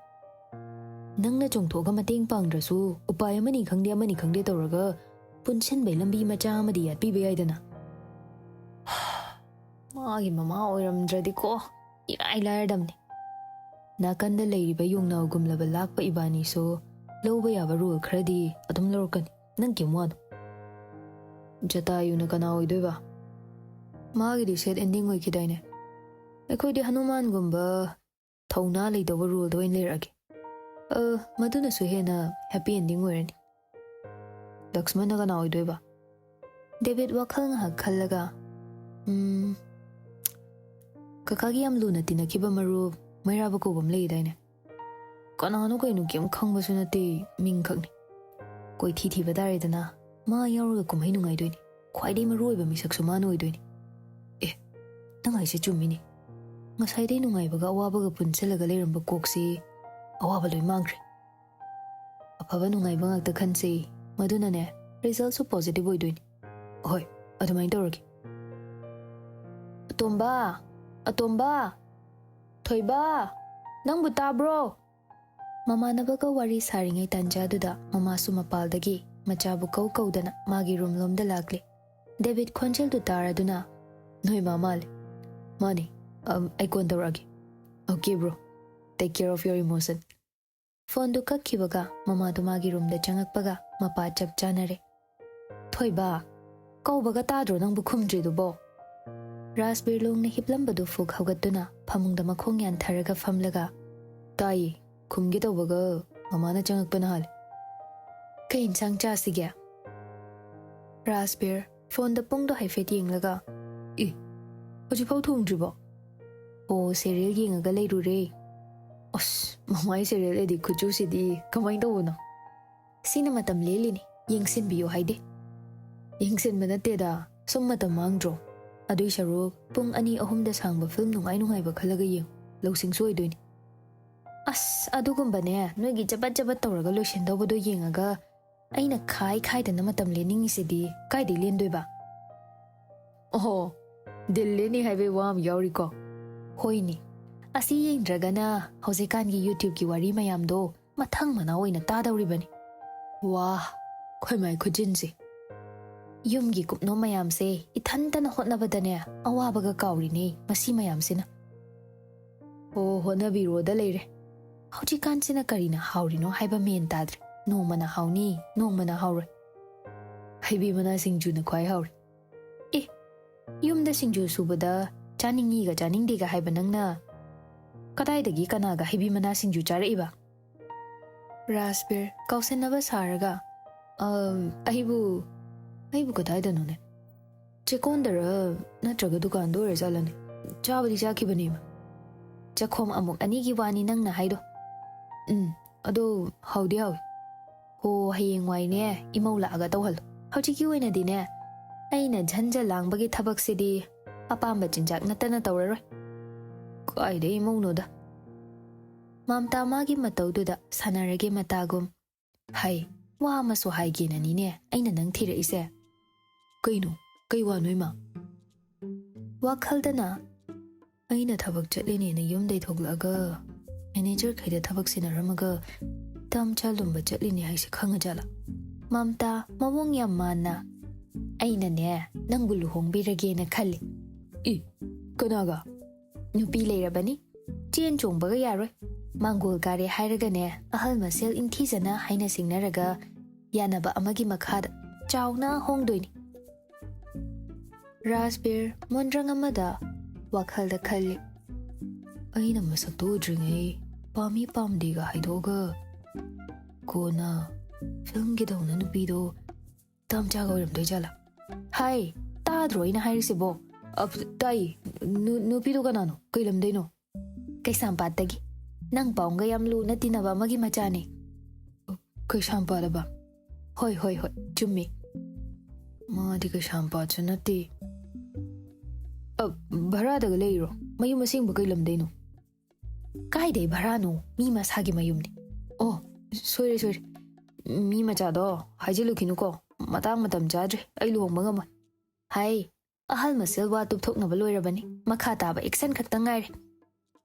ꯅꯪꯅ ꯆꯣꯡꯊꯣꯛꯑꯒ ꯃꯇꯦꯡ ꯄꯥꯡꯗ꯭ꯔꯁꯨ ꯎꯄꯥꯏ ꯑꯃꯅꯤ ꯈꯪꯗꯦ, ꯑꯃꯅꯤ ꯈꯪꯗꯦ ꯇꯧꯔꯒ ꯄꯨꯟꯁꯤꯟꯕꯩ ꯂꯝꯕꯤ ꯃꯆꯥ ꯑꯃꯗꯤ ꯌꯥꯠꯄꯤꯕ ꯌꯥꯏꯗꯅ꯫ ꯃꯥꯒꯤ ꯃꯃꯥ ꯑꯣꯏꯔꯝꯗ꯭ꯔꯗꯤꯀꯣ, ꯏꯔꯥꯏ ꯂꯥꯏꯔꯗꯝꯅꯤ꯫ ꯅꯥꯀꯟꯗ ꯂꯩꯔꯤꯕ ꯌꯣꯡꯅꯥꯎꯒꯨꯝꯂꯕ ꯂꯥꯛꯄ ꯏꯕꯥꯅꯤꯁꯨ ꯂꯧꯕ ꯌꯥꯕ ꯔꯣꯜ ꯈꯔꯗꯤ ꯑꯗꯨꯝ ꯂꯧꯔꯛꯀꯅꯤ꯫ ꯅꯪ ꯀꯩꯝ ꯋꯥꯅꯣ꯫ ꯖꯇꯥꯌꯨꯅ ꯀꯅꯥ ꯑꯣꯏꯗꯣꯏꯕ? ꯃꯥꯒꯤꯗꯤ ꯁꯦꯠ ꯑꯦꯟꯗꯤꯡ ꯑꯣꯏꯈꯤꯗꯥꯏꯅꯦ? ꯑꯩꯈꯣꯏꯗꯤ ꯍꯅꯨꯃꯥꯟꯒꯨꯝꯕ ꯊꯧꯅꯥ ꯂꯩꯇꯧꯕ ꯔꯣꯜꯗ ꯑꯣꯏꯅ ꯂꯩꯔꯛꯑꯒꯦ꯫ ꯑ, ꯃꯗꯨꯅꯁꯨ ꯍꯦꯟꯅ ꯍꯦꯄꯤ ꯑꯦꯟꯗꯤꯡ ꯑꯣꯏꯔꯅꯤ꯫ ꯂꯛꯁꯃꯟꯅ ꯀꯅꯥ ꯑꯣꯏꯗꯣꯏꯕ? ꯗꯦꯕꯤꯠ ꯋꯥꯈꯜ ꯉꯥꯏꯍꯥꯛ ꯈꯜꯂꯒ, "ꯎꯝ, ꯀꯀꯥꯒꯤ ꯌꯥꯝ ꯂꯨꯅ ꯇꯤꯟꯅꯈꯤꯕ ꯃꯔꯨꯞ ꯃꯩꯔꯥꯕ ꯀꯧꯕ ꯑꯃ ꯂꯩꯗꯥꯏꯅꯦ?" "ꯀꯅꯥꯅꯣ ꯀꯩꯅꯣ, ꯀꯩꯝ ꯈꯪꯕꯁꯨ ꯅꯠꯇꯦ, ꯃꯤꯡ ꯈꯛꯅꯤ꯫ ꯀꯣꯏꯊꯤ ꯊꯤꯕ ꯇꯥꯔꯦꯗꯅ, ꯃꯥ ꯌꯥꯎꯔꯒ ꯀꯨꯝꯍꯩ ꯅꯨꯡꯉꯥꯏꯗꯣꯏꯅꯤ꯫ ꯈ꯭ꯋꯥꯏꯗꯒꯤ ꯃꯔꯨ ꯑꯣꯏꯕ ꯃꯤꯁꯛꯁꯨ ꯃꯥꯅ ꯑꯣꯏꯗꯣꯏꯅꯤ꯫ ꯑꯦ, ꯅꯪ ꯍꯥꯏꯁꯦ ꯆꯨꯝꯃꯤꯅꯦ꯫ ꯉꯁꯥꯏꯗꯩ ꯅꯨꯡꯉꯥꯏꯕꯒ ꯑꯋꯥꯕꯒ ꯄꯨꯟꯁꯤꯜꯂꯒ ꯂꯩꯔꯝꯕ ꯀꯣꯛꯁꯤ ꯑꯋꯥꯕ ꯂꯣꯏ ꯃꯥꯡꯈ꯭ꯔꯦ꯫ ꯑꯐꯕ ꯅꯨꯡꯉꯥꯏꯕ ꯉꯥꯛꯇ ꯈꯟꯁꯦ, ꯃꯗꯨꯅꯅꯦ ꯔꯤꯖꯜꯁꯨ ꯄꯣꯖꯤꯇꯤꯚ ꯑꯣꯏꯗꯣꯏꯅꯤ꯫ ꯍꯣꯏ, ꯑꯗꯨꯃꯥꯏꯅ ꯇꯧꯔꯒꯦ꯫ ꯑꯇꯣꯝꯕ, ꯑꯇꯣꯝꯕ, ꯊꯣꯏꯕ, ꯅꯪꯕꯨ ꯇꯥꯕ꯭ꯔꯣ?" ꯃꯃꯥꯟꯅꯕꯒ ꯋꯥꯔꯤ ꯁꯥꯔꯤꯉꯩ ꯇꯥꯟꯖꯥꯗꯨꯗ ꯃꯃꯥꯁꯨ ꯃꯄꯥꯜꯗꯒꯤ ꯃꯆꯥꯕꯨ ꯀꯧ ꯀꯧꯗꯅ ꯃꯥꯒꯤ ꯔꯨꯝꯂꯣꯝꯗ ꯂꯥꯛꯂꯦ꯫ ꯗꯦꯕꯤꯠ ꯈꯣꯟꯖꯦꯜꯗꯨ ꯇꯥꯔꯗꯨꯅ, "ꯅꯣꯏ ꯃꯥ ꯃꯥꯜꯂꯦ꯫" "ꯃꯥꯅꯦ꯫ ꯑꯝ, ꯑꯩ ꯀꯣꯟ ꯇꯧꯔꯛꯑꯒꯦ꯫" "Okay, bro. Take care of your emotion." ꯐꯣꯟꯗꯨ ꯀꯛꯈꯤꯕꯒ ꯃꯃꯥꯗꯨ ꯃꯥꯒꯤ ꯔꯨꯝꯗ ꯆꯪꯉꯛꯄꯒ ꯃꯄꯥ ꯆꯞ ꯆꯥꯅꯔꯦ꯫ "ꯊꯣꯏꯕ, ꯀꯧꯕꯒ ꯇꯥꯗ꯭ꯔꯣ ꯅꯪꯕꯨ ꯈꯨꯝꯗ꯭ꯔꯤꯗꯨꯕꯣ?" ꯔꯥꯖꯕꯤꯔ ꯂꯣꯡꯅ ꯍꯤꯞꯂꯝꯕꯗꯨ ꯐꯨꯛ ꯍꯧꯒꯠꯇꯨꯅ ꯐꯃꯨꯡꯗ ꯃꯈꯣꯡ ꯌꯥꯟꯊꯔꯒ ꯐꯝꯂꯒ, "ꯇꯥꯏꯌꯦ, ꯈꯨꯝꯒꯦ ꯇꯧꯕꯒ ꯃꯃꯥꯅ ꯆꯪꯉꯛꯄꯅ ꯍꯥꯜꯂꯦ꯫ ꯀꯩ ꯏꯟꯁꯥꯡ ꯆꯥꯁꯤꯒꯦ?" ꯔꯥꯖꯕꯤꯔ ꯐꯣꯟꯗ ꯄꯨꯡꯗꯣ ꯍꯥꯏꯐꯦꯠ ꯌꯦꯡꯂꯒ, "ꯑꯦ, ꯍꯧꯖꯤꯛꯐꯥꯎ ꯊꯣꯡꯗ꯭ꯔꯤꯕꯣ?" "ꯑꯣ, ꯁꯦꯔꯤꯌꯦꯜ ꯌꯦꯡꯉꯒ ꯂꯩꯔꯨꯔꯦ꯫" "ꯑꯁ, ꯃꯃꯥꯏ ꯁꯦꯔꯤꯌꯦꯜ ꯑꯦꯗꯤꯛ ꯈꯨꯆꯨꯁꯤꯗꯤ ꯀꯃꯥꯏꯅ ꯇꯧꯕꯅꯣ?" "ꯁꯤꯅ ꯃꯇꯝ ꯂꯦꯜꯂꯤꯅꯤ, ꯌꯦꯡꯁꯤꯟꯕꯤꯌꯨ ꯍꯥꯏꯗꯦ?" "ꯌꯦꯡꯁꯤꯟꯕ ꯅꯠꯇꯦꯗ, ꯁꯨꯝ ꯃꯇꯝ ꯃꯥꯡꯗ꯭ꯔꯣ? ꯑꯗꯨꯏ ꯁꯔꯨꯛ ꯄꯨꯡ ꯑꯅꯤ ꯑꯍꯨꯝꯗ ꯁꯥꯡꯕ ꯐꯤꯂꯝ ꯅꯨꯡꯉꯥꯏ ꯅꯨꯡꯉꯥꯏꯕ ꯈꯜꯂꯒ ꯌꯦꯡꯉꯨ, ꯂꯧꯁꯤꯡꯁꯨ ꯑꯣꯏꯗꯣꯏꯅꯤ꯫" "ꯑꯁ, ꯑꯗꯨꯒꯨꯝꯕꯅꯦ, ꯅꯣꯏꯒꯤ ꯆꯕꯠ ꯆꯕꯠ ꯇꯧꯔꯒ ꯂꯣꯏꯁꯤꯟꯗꯧꯕꯗꯣ ꯌꯦꯡꯉꯒ ꯑꯩꯅ ꯈꯥꯏ ꯈꯥꯏꯗꯅ ꯃꯇꯝ ꯂꯦꯟꯅꯤꯡꯉꯤꯁꯤꯗꯤ ꯀꯥꯏꯗꯩ ꯂꯦꯟꯗꯣꯏꯕ?" "ꯑꯣꯍꯣ, ꯗꯤꯜ ꯂꯦꯟꯅꯤ ꯍꯥꯏꯕꯩ ꯋꯥ ꯑꯃ ꯌꯥꯎꯔꯤꯀꯣ?" "ꯍꯣꯏꯅꯦ, ꯑꯁꯤ ꯌꯦꯡꯗ꯭ꯔꯒꯅ ꯍꯧꯖꯤꯛꯀꯥꯟꯒꯤ YouTubeꯀꯤ ꯋꯥꯔꯤ ꯃꯌꯥꯝꯗꯣ ꯃꯊꯪ ꯃꯅꯥꯎ ꯑꯣꯏꯅ ꯇꯥꯗꯧꯔꯤꯕꯅꯤ꯫" "ꯋꯥ, ꯈꯣꯏ ꯃꯥꯏ ꯈꯨꯖꯤꯟꯁꯦ꯫ ꯌꯨꯝꯒꯤ ꯀꯨꯞꯅꯣꯝ ꯃꯌꯥꯝꯁꯦ ꯏꯊꯟꯇꯅ ꯍꯣꯠꯅꯕꯗꯅꯦ ꯑꯋꯥꯕꯒ ꯀꯥꯎꯔꯤꯅꯦ ꯃꯁꯤ ꯃꯌꯥꯝꯁꯤꯅ꯫" "ꯑꯣ, ꯍꯣꯠꯅꯕꯤꯔꯣꯗ ꯂꯩꯔꯦ꯫ ꯍꯧꯖꯤꯛꯀꯥꯟꯁꯤꯅ ꯀꯔꯤꯅ ꯍꯥꯎꯔꯤꯅꯣ ꯍꯥꯏꯕ ꯃꯦꯟ ꯇꯥꯗ꯭ꯔꯦ꯫ ꯅꯣꯡꯃꯅ ꯍꯥꯎꯅꯤ, ꯅꯣꯡꯃꯅ ꯍꯥꯎꯔꯣꯏ꯫ ꯍꯩꯕꯤ ꯃꯅꯥ ꯁꯤꯡꯖꯨꯅ ꯈ꯭ꯋꯥꯏ ꯍꯥꯎꯔꯦ꯫" "ꯑꯦ, ꯌꯨꯝꯗ ꯁꯤꯡꯖꯨ ꯁꯨꯕꯗ ꯆꯥꯅꯤꯡꯉꯤꯒ ꯆꯥꯅꯤꯡꯗꯦꯒ ꯍꯥꯏꯕ ꯅꯪꯅ ꯀꯗꯥꯏꯗꯒꯤ ꯀꯅꯥꯒ ꯍꯩꯕꯤ ꯃꯅꯥ ꯁꯤꯡꯖꯨ ꯆꯥꯔꯛꯏꯕ?" ꯔꯥꯖꯕꯤꯔ ꯀꯥꯎꯁꯟꯅꯕ ꯁꯥꯔꯒ, "ꯑꯝ, ꯑꯩꯕꯨ, ꯑꯩꯕꯨ ꯀꯗꯥꯏꯗꯅꯣꯅꯦ? ꯆꯦꯛꯀꯣꯟꯗꯔ ꯅꯠꯇ꯭ꯔꯒ ꯗꯨꯀꯥꯟꯗ ꯑꯣꯏꯔꯖꯥꯠꯂꯅꯦ? ꯆꯥꯕꯗꯤ ꯆꯥꯈꯤꯕꯅꯦꯕ꯫" "ꯆꯈꯣꯝ ꯑꯃꯨꯛ ꯑꯅꯤꯒꯤ ꯋꯥꯅꯤ ꯅꯪꯅ ꯍꯥꯏꯗꯣ꯫ ꯎꯝ, ꯑꯗꯣ ꯍꯥꯎꯗꯤ ꯍꯥꯎꯏ꯫ ꯍꯣ, ꯍꯌꯦꯡꯋꯥꯏꯅꯦ ꯏꯃꯧ ꯂꯥꯛꯑꯒ ꯇꯧꯍꯜꯂꯣ꯫ ꯍꯧꯖꯤꯛꯀꯤ ꯑꯣꯏꯅꯗꯤꯅꯦ ꯑꯩꯅ ꯖꯟꯖ ꯂꯥꯡꯕꯒꯤ ꯊꯕꯛꯁꯤꯗꯤ ꯑꯄꯥꯝꯕ ꯆꯤꯟꯖꯥꯛ ꯅꯠꯇꯅ ꯇꯧꯔꯔꯣꯏ꯫" "ꯀꯥꯏꯗꯩ ꯏꯃꯧꯅꯣꯗ?" ꯃꯝꯇꯥ ꯃꯥꯒꯤ ꯃꯇꯧꯗꯨꯗ ꯁꯥꯟꯅꯔꯒꯦ ꯃꯇꯥꯒꯨꯝ꯫ "ꯍꯥꯏ, ꯋꯥ ꯑꯃꯁꯨ ꯍꯥꯏꯒꯦꯅꯅꯤꯅꯦ ꯑꯩꯅ ꯅꯪ ꯊꯤꯔꯛꯏꯁꯦ꯫" "ꯀꯩꯅꯣ? ꯀꯩ ꯋꯥꯅꯣ, ꯏꯃꯥ?" ꯋꯥꯈꯜꯗꯅ, "ꯑꯩꯅ ꯊꯕꯛ ꯆꯠꯂꯤꯅꯦꯅ ꯌꯨꯝꯗꯩ ꯊꯣꯛꯂꯛꯑꯒ ꯃꯦꯅꯦꯖꯔ ꯈꯩꯗ ꯊꯕꯛ ꯁꯤꯟꯅꯔꯝꯃꯒ ꯇꯝꯆꯥ ꯂꯨꯝꯕ ꯆꯠꯂꯤꯅꯦ ꯍꯥꯏꯁꯦ ꯈꯪꯉꯖꯥꯠꯂꯥ?" ꯃꯝꯇꯥ ꯃꯑꯣꯡ ꯌꯥꯝ ꯃꯥꯟꯅ, "ꯑꯩꯅꯅꯦ ꯅꯪꯕꯨ ꯂꯨꯍꯣꯡꯕꯤꯔꯒꯦꯅ ꯈꯜꯂꯤ꯫" "ꯏ, ꯀꯅꯥꯒ?" "ꯅꯨꯄꯤ ꯂꯩꯔꯕꯅꯤ, ꯆꯦꯟ ꯆꯣꯡꯕꯒ ꯌꯥꯔꯣꯏ꯫ ꯃꯥꯡꯒꯣꯜ ꯀꯥꯔꯦ ꯍꯥꯏꯔꯒꯅꯦ, ꯑꯍꯜ ꯃꯁꯦꯜ ꯏꯪꯊꯤꯖꯅ ꯍꯥꯏꯅ ꯁꯤꯡꯅꯔꯒ ꯌꯥꯅꯕ ꯑꯃꯒꯤ ꯃꯈꯥꯗ ꯆꯥꯎꯅ ꯍꯣꯡꯗꯣꯏꯅꯤ꯫ ꯔꯥꯖꯕꯤꯔ ꯃꯣꯟꯗ꯭ꯔꯪ ꯑꯃꯗ ꯋꯥꯈꯜꯗ ꯈꯜꯂꯤ꯫ ꯑꯩꯅ ꯃꯁꯛꯇꯣ ꯎꯗ꯭ꯔꯤꯉꯩ ꯄꯥꯝꯃꯤ ꯄꯥꯝꯗꯦꯒ ꯍꯥꯏꯗꯣꯛꯑꯒ ꯀꯣꯟꯅ ꯐꯤꯂꯝꯒꯤꯗꯧꯅ ꯅꯨꯄꯤꯗꯣ ꯇꯝꯆꯥꯒ ꯑꯣꯏꯔꯝꯗꯣꯏ ꯖꯥꯠꯂꯥ? ꯍꯥꯏ, ꯇꯥꯗ꯭ꯔꯣ ꯑꯩꯅ ꯍꯥꯏꯔꯤꯁꯤꯕꯣ? ꯑ, ꯇꯥꯏ꯫ ꯅꯨ-, ꯅꯨꯄꯤꯗꯣ ꯀꯅꯥꯅꯣ? ꯀꯩ ꯂꯝꯗꯩꯅꯣ? ꯀꯩꯁꯥꯝꯄꯥꯠꯇꯒꯤ꯫ ꯅꯪ ꯄꯥꯎꯒ ꯌꯥꯝ ꯂꯨꯅ ꯇꯤꯟꯅꯕ ꯑꯃꯒꯤ ꯃꯆꯥꯅꯦ꯫ ꯀꯩꯁꯥꯝꯄꯥꯠ ꯑꯕ? ꯍꯣꯏ, ꯍꯣꯏ, ꯍꯣꯏ, ꯆꯨꯝꯃꯤ꯫ ꯃꯥꯗꯤ ꯀꯩꯁꯥꯝꯄꯥꯠꯁꯨ ꯅꯠꯇꯦ꯫ ꯑ, ꯚꯔꯥꯗꯒ ꯂꯩꯔꯣ? ꯃꯌꯨꯝ ꯑꯁꯦꯡꯕ ꯀꯩ ꯂꯝꯗꯩꯅꯣ? ꯀꯥꯏꯗꯩ ꯚꯔꯥꯅꯣ? ꯃꯤ ꯃꯁꯥꯒꯤ ꯃꯌꯨꯝꯅꯤ꯫ ꯑꯣ, ꯁꯣꯏꯔꯦ, ꯁꯣꯏꯔꯦ꯫ ꯃꯤ ꯃꯆꯥꯗꯣ ꯍꯥꯏꯖꯤꯜꯂꯨꯈꯤꯅꯨꯀꯣ꯫ ꯃꯇꯥꯡ ꯃꯇꯝ ꯆꯥꯗ꯭ꯔꯦ꯫ ꯑꯩ ꯂꯨꯍꯣꯡꯕ ꯉꯝꯃꯣꯏ꯫ ꯍꯥꯏ, ꯑꯍꯜ ꯃꯁꯦꯜ ꯋꯥ ꯇꯨꯞꯊꯣꯛꯅꯕ ꯂꯣꯏꯔꯕꯅꯤ꯫ ꯃꯈꯥ ꯇꯥꯕ action ꯈꯛꯇ ꯉꯥꯏꯔꯦ꯫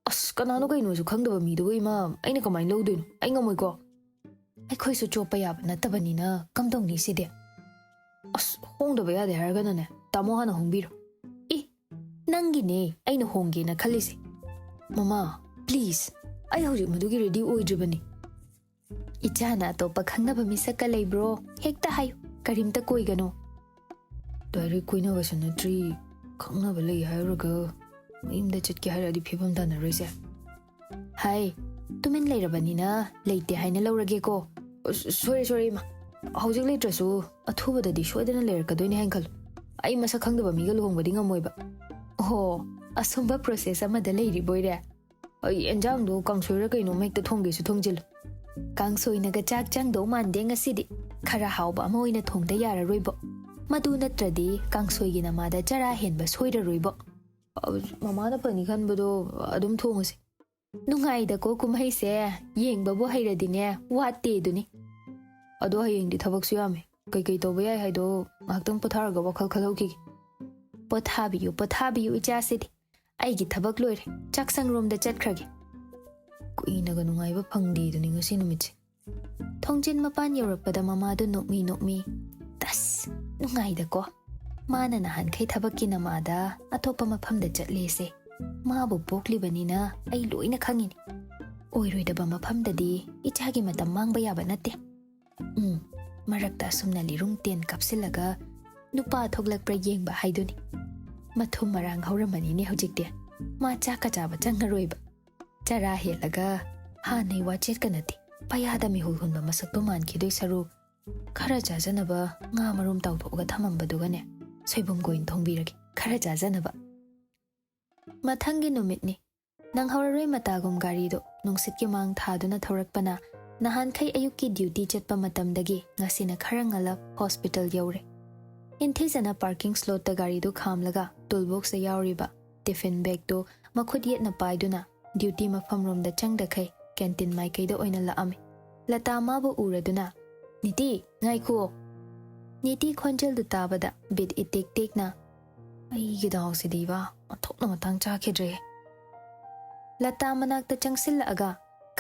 ꯑꯁ, ꯀꯅꯥꯅꯣ ꯀꯩꯅꯣꯁꯨ ꯈꯪꯗꯕ ꯃꯤꯗꯨꯕꯨ ꯏꯃꯥ, ꯑꯩꯅ ꯀꯃꯥꯏꯅ ꯂꯧꯗꯣꯏꯅꯣ? ꯑꯩ ꯉꯝꯃꯣꯏꯀꯣ꯫ ꯑꯩꯈꯣꯏꯁꯨ ꯆꯣꯞꯄ ꯌꯥꯕ ꯅꯠꯇꯕꯅꯤꯅ ꯀꯝꯗꯧꯅꯤ ꯁꯤꯗꯤ? ꯑꯁ, ꯍꯣꯡꯗꯕ ꯌꯥꯗꯦ ꯍꯥꯏꯔꯒꯅꯅꯦ, ꯇꯥꯃꯣ ꯍꯥꯟꯅ ꯍꯣꯡꯕꯤꯔꯣ꯫ ꯏ, ꯅꯪꯒꯤꯅꯦ ꯑꯩꯅ ꯍꯣꯡꯒꯦꯅ ꯈꯜꯂꯤꯁꯦ꯫ ꯃꯃꯥ, please, ꯑꯩ ꯍꯧꯖꯤꯛ ꯃꯗꯨꯒꯤ ready ꯑꯣꯏꯗ꯭ꯔꯤꯕꯅꯤ꯫ ꯏꯆꯥꯅ ꯑꯇꯣꯞꯄ ꯈꯪꯅꯕ ꯃꯤꯁꯛꯀ ꯂꯩꯕ꯭ꯔꯣ? ꯍꯦꯛꯇ ꯍꯥꯏꯌꯨ, ꯀꯔꯤꯝꯇ ꯀꯣꯏꯒꯅꯨ꯫ Direct ꯀꯣꯏꯅꯕꯁꯨ ꯅꯠꯇ꯭ꯔꯤ, ꯈꯪꯅꯕ ꯂꯩ ꯍꯥꯏꯔꯨꯔꯒ ꯃꯌꯨꯝꯗ ꯆꯠꯀꯦ ꯍꯥꯏꯔꯛꯑꯗꯤ ꯐꯤꯕꯝ ꯇꯥꯟꯅꯔꯣꯏꯁꯦ꯫ ꯍꯥꯏ, ꯇꯨꯃꯤꯟ ꯂꯩꯔꯕꯅꯤꯅ ꯂꯩꯇꯦ ꯍꯥꯏꯅ ꯂꯧꯔꯒꯦꯀꯣ꯫ ꯑꯁ, ꯁꯣꯏꯔꯦ, ꯁꯣꯏꯔꯦ, ꯏꯃꯥ꯫ ꯍꯧꯖꯤꯛ ꯂꯩꯇ꯭ꯔꯁꯨ ꯑꯊꯨꯕꯗꯗꯤ ꯁꯣꯏꯗꯅ ꯂꯩꯔꯛꯀꯗꯣꯏꯅꯦ ꯍꯥꯏꯅ ꯈꯜꯂꯨ꯫ ꯑꯩ ꯃꯁꯛ ꯈꯪꯗꯕ ꯃꯤꯒ ꯂꯨꯍꯣꯡꯕꯗꯤ ꯉꯝꯃꯣꯏꯕ꯫ ꯑꯣꯍꯣ, ꯑꯁꯨꯝꯕ process ꯑꯃꯗ ꯂꯩꯔꯤꯕꯣꯏꯔꯦ꯫ ꯑꯩ ꯑꯦꯟꯖꯥꯡꯗꯣ ꯀꯥꯡꯁꯣꯏꯔ ꯀꯩꯅꯣꯝ ꯍꯦꯛꯇ ꯊꯣꯡꯒꯦꯁꯨ ꯊꯣꯡꯖꯤꯜꯂꯨ꯫ ꯀꯥꯡꯁꯣꯏꯅꯒ ꯆꯥꯛ ꯆꯪꯗꯧ ꯃꯥꯟꯗꯦ ꯉꯁꯤꯗꯤ꯫ ꯈꯔ ꯍꯥꯎꯕ ꯑꯃ ꯑꯣꯏꯅ ꯊꯣꯡꯗ ꯌꯥꯔꯔꯣꯏꯕꯣ꯫ ꯃꯗꯨ ꯅꯠꯇ꯭ꯔꯗꯤ ꯀꯥꯡꯁꯣꯏꯒꯤ ꯅꯃꯥꯗ ꯆꯔꯥ ꯍꯦꯟꯕ ꯁꯣꯏꯔꯔꯣꯏꯕꯣ꯫ ꯑ, ꯃꯃꯥꯅ ꯐꯅꯤ ꯈꯟꯕꯗꯣ ꯑꯗꯨꯝ ꯊꯣꯡꯉꯁꯤ꯫ ꯅꯨꯡꯉꯥꯏꯗꯀꯣ ꯀꯨꯝꯍꯩꯁꯦ, ꯌꯦꯡꯕꯕꯨ ꯍꯩꯔꯗꯤꯅꯦ ꯋꯥꯠꯇꯦ ꯑꯗꯨꯅꯤ꯫ ꯑꯗꯣ ꯍꯌꯦꯡꯗꯤ ꯊꯕꯛꯁꯨ ꯌꯥꯝꯃꯤ, ꯀꯩꯀꯩ ꯇꯧꯕ ꯌꯥꯏ ꯍꯥꯏꯗꯣ ꯉꯥꯏꯍꯥꯛꯇꯪ ꯄꯣꯊꯥꯔꯒ ꯋꯥꯈꯜ ꯈꯜꯍꯧꯈꯤꯒꯦ꯫ ꯄꯣꯊꯥꯕꯤꯌꯨ, ꯄꯣꯊꯥꯕꯤꯌꯨ ꯏꯆꯥꯁꯤꯗꯤ꯫ ꯑꯩꯒꯤ ꯊꯕꯛ ꯂꯣꯏꯔꯦ, ꯆꯥꯛꯁꯪꯔꯣꯝꯗ ꯆꯠꯈ꯭ꯔꯒꯦ꯫ ꯀꯨꯏꯅꯒ ꯅꯨꯡꯉꯥꯏꯕ ꯐꯪꯗꯦꯗꯨꯅꯤ ꯉꯁꯤ ꯅꯨꯃꯤꯠꯁꯦ꯫ ꯊꯣꯡꯖꯤꯟ ꯃꯄꯥꯟ ꯌꯧꯔꯛꯄꯗ ꯃꯃꯥꯗꯨ ꯅꯣꯛꯃꯤ ꯅꯣꯛꯃꯤ, "ꯇꯁ, ꯅꯨꯡꯉꯥꯏꯗꯀꯣ꯫ ꯃꯥꯅ ꯅꯍꯥꯟꯈꯩ ꯊꯕꯛꯀꯤ ꯅꯃꯥꯗ ꯑꯇꯣꯞꯄ ꯃꯐꯝꯗ ꯆꯠꯂꯦꯁꯦ꯫ ꯃꯥꯕꯨ ꯄꯣꯛꯂꯤꯕꯅꯤꯅ ꯑꯩ ꯂꯣꯏꯅ ꯈꯪꯉꯤꯅꯤ꯫ ꯑꯣꯏꯔꯣꯏꯗꯕ ꯃꯐꯝꯗꯗꯤ ꯏꯆꯥꯒꯤ ꯃꯇꯝ ꯃꯥꯡꯕ ꯌꯥꯕ ꯅꯠꯇꯦ꯫ ꯎꯝ, ꯃꯔꯛꯇ ꯑꯁꯨꯝꯅ ꯂꯤꯔꯨꯡ ꯇꯦꯟ ꯀꯥꯞꯁꯤꯜꯂꯒ ꯅꯨꯄꯥ ꯊꯣꯛꯂꯛꯄ꯭ꯔꯥ ꯌꯦꯡꯕ ꯍꯥꯏꯗꯨꯅꯤ꯫ ꯃꯊꯨꯝ ꯃꯔꯥꯡ ꯍꯧꯔꯝꯃꯅꯤꯅꯦ ꯍꯧꯖꯤꯛꯇꯤ꯫ ꯃꯥ ꯆꯥꯛꯀ ꯆꯥꯕ ꯆꯪꯉꯔꯣꯏꯕ꯫ ꯆꯔꯥ ꯍꯦꯜꯂꯒ ꯍꯥꯟꯅꯩ ꯋꯥꯆꯦꯠꯀ ꯅꯠꯇꯦ, ꯄꯌꯥꯗ ꯃꯤꯍꯨꯜ ꯍꯨꯟꯕ ꯃꯁꯛꯇꯣ ꯃꯥꯟꯈꯤꯗꯣꯏ ꯁꯔꯨꯛ, ꯈꯔ ꯆꯥꯖꯅꯕ ꯉꯥ ꯃꯔꯨꯝ ꯇꯥꯎꯊꯣꯛꯑꯒ ꯊꯝꯃꯝꯕꯗꯨꯒꯅꯦ, ꯁꯣꯏꯕꯨꯝ ꯀꯣꯏꯅ ꯊꯣꯡꯕꯤꯔꯒꯦ, ꯈꯔ ꯆꯥꯖꯅꯕ꯫ ꯃꯊꯪꯒꯤ ꯅꯨꯃꯤꯠꯅꯤ꯫ ꯅꯪꯍꯧꯔꯔꯣꯏ ꯃꯇꯥꯒꯨꯝ ꯒꯥꯔꯤꯗꯣ ꯅꯨꯡꯁꯤꯠꯀꯤ ꯃꯥꯡ ꯊꯥꯗꯨꯅ ꯊꯧꯔꯛꯄꯅ ꯅꯍꯥꯟꯈꯩ ꯑꯌꯨꯛꯀꯤ ꯗ꯭ꯌꯨꯇꯤ ꯆꯠꯄ ꯃꯇꯝꯗꯒꯤ ꯉꯁꯤꯅ ꯈꯔ ꯉꯜꯂꯞ ꯍꯣꯁꯄꯤꯇꯥꯜ ꯌꯧꯔꯦ꯫ ꯏꯟꯊꯤꯖꯅ ꯄꯥꯔꯀꯤꯡ ꯁ꯭ꯂꯣꯠꯇ ꯒꯥꯔꯤꯗꯨ ꯈꯥꯝꯂꯒ ꯇꯨꯜꯕꯣꯛꯁꯇ ꯌꯥꯎꯔꯤꯕ ꯇꯤꯐꯤꯟ ꯕꯦꯒꯇꯨ ꯃꯈꯨꯠ ꯌꯦꯠꯅ ꯄꯥꯏꯗꯨꯅ ꯗ꯭ꯌꯨꯇꯤ ꯃꯐꯝꯔꯣꯝꯗ ꯆꯪꯗꯈꯩ ꯀꯦꯟꯇꯤꯟ ꯃꯥꯏꯀꯩꯗ ꯑꯣꯏꯅ ꯂꯥꯛꯑꯝꯃꯤ꯫ ꯂꯇꯥ ꯃꯥꯕꯨ ꯎꯔꯗꯨꯅ, "ꯅꯤꯇꯤ, ꯉꯥꯏꯈꯨꯑꯣ!" ꯅꯤꯇꯤ ꯈꯣꯟꯖꯦꯜꯗꯨ ꯇꯥꯕꯗ ꯕꯤꯠ ꯏꯇꯦꯛ ꯇꯦꯛꯅ, "ꯑꯩꯒꯤ ꯗꯥꯎꯁꯤꯗꯤꯕ, ꯑꯣꯟꯊꯣꯛꯅ ꯃꯇꯥꯡ ꯆꯥꯈꯤꯗ꯭ꯔꯦ!" ꯂꯇꯥ ꯃꯅꯥꯛꯇ ꯆꯪꯁꯤꯜꯂꯛꯑꯒ,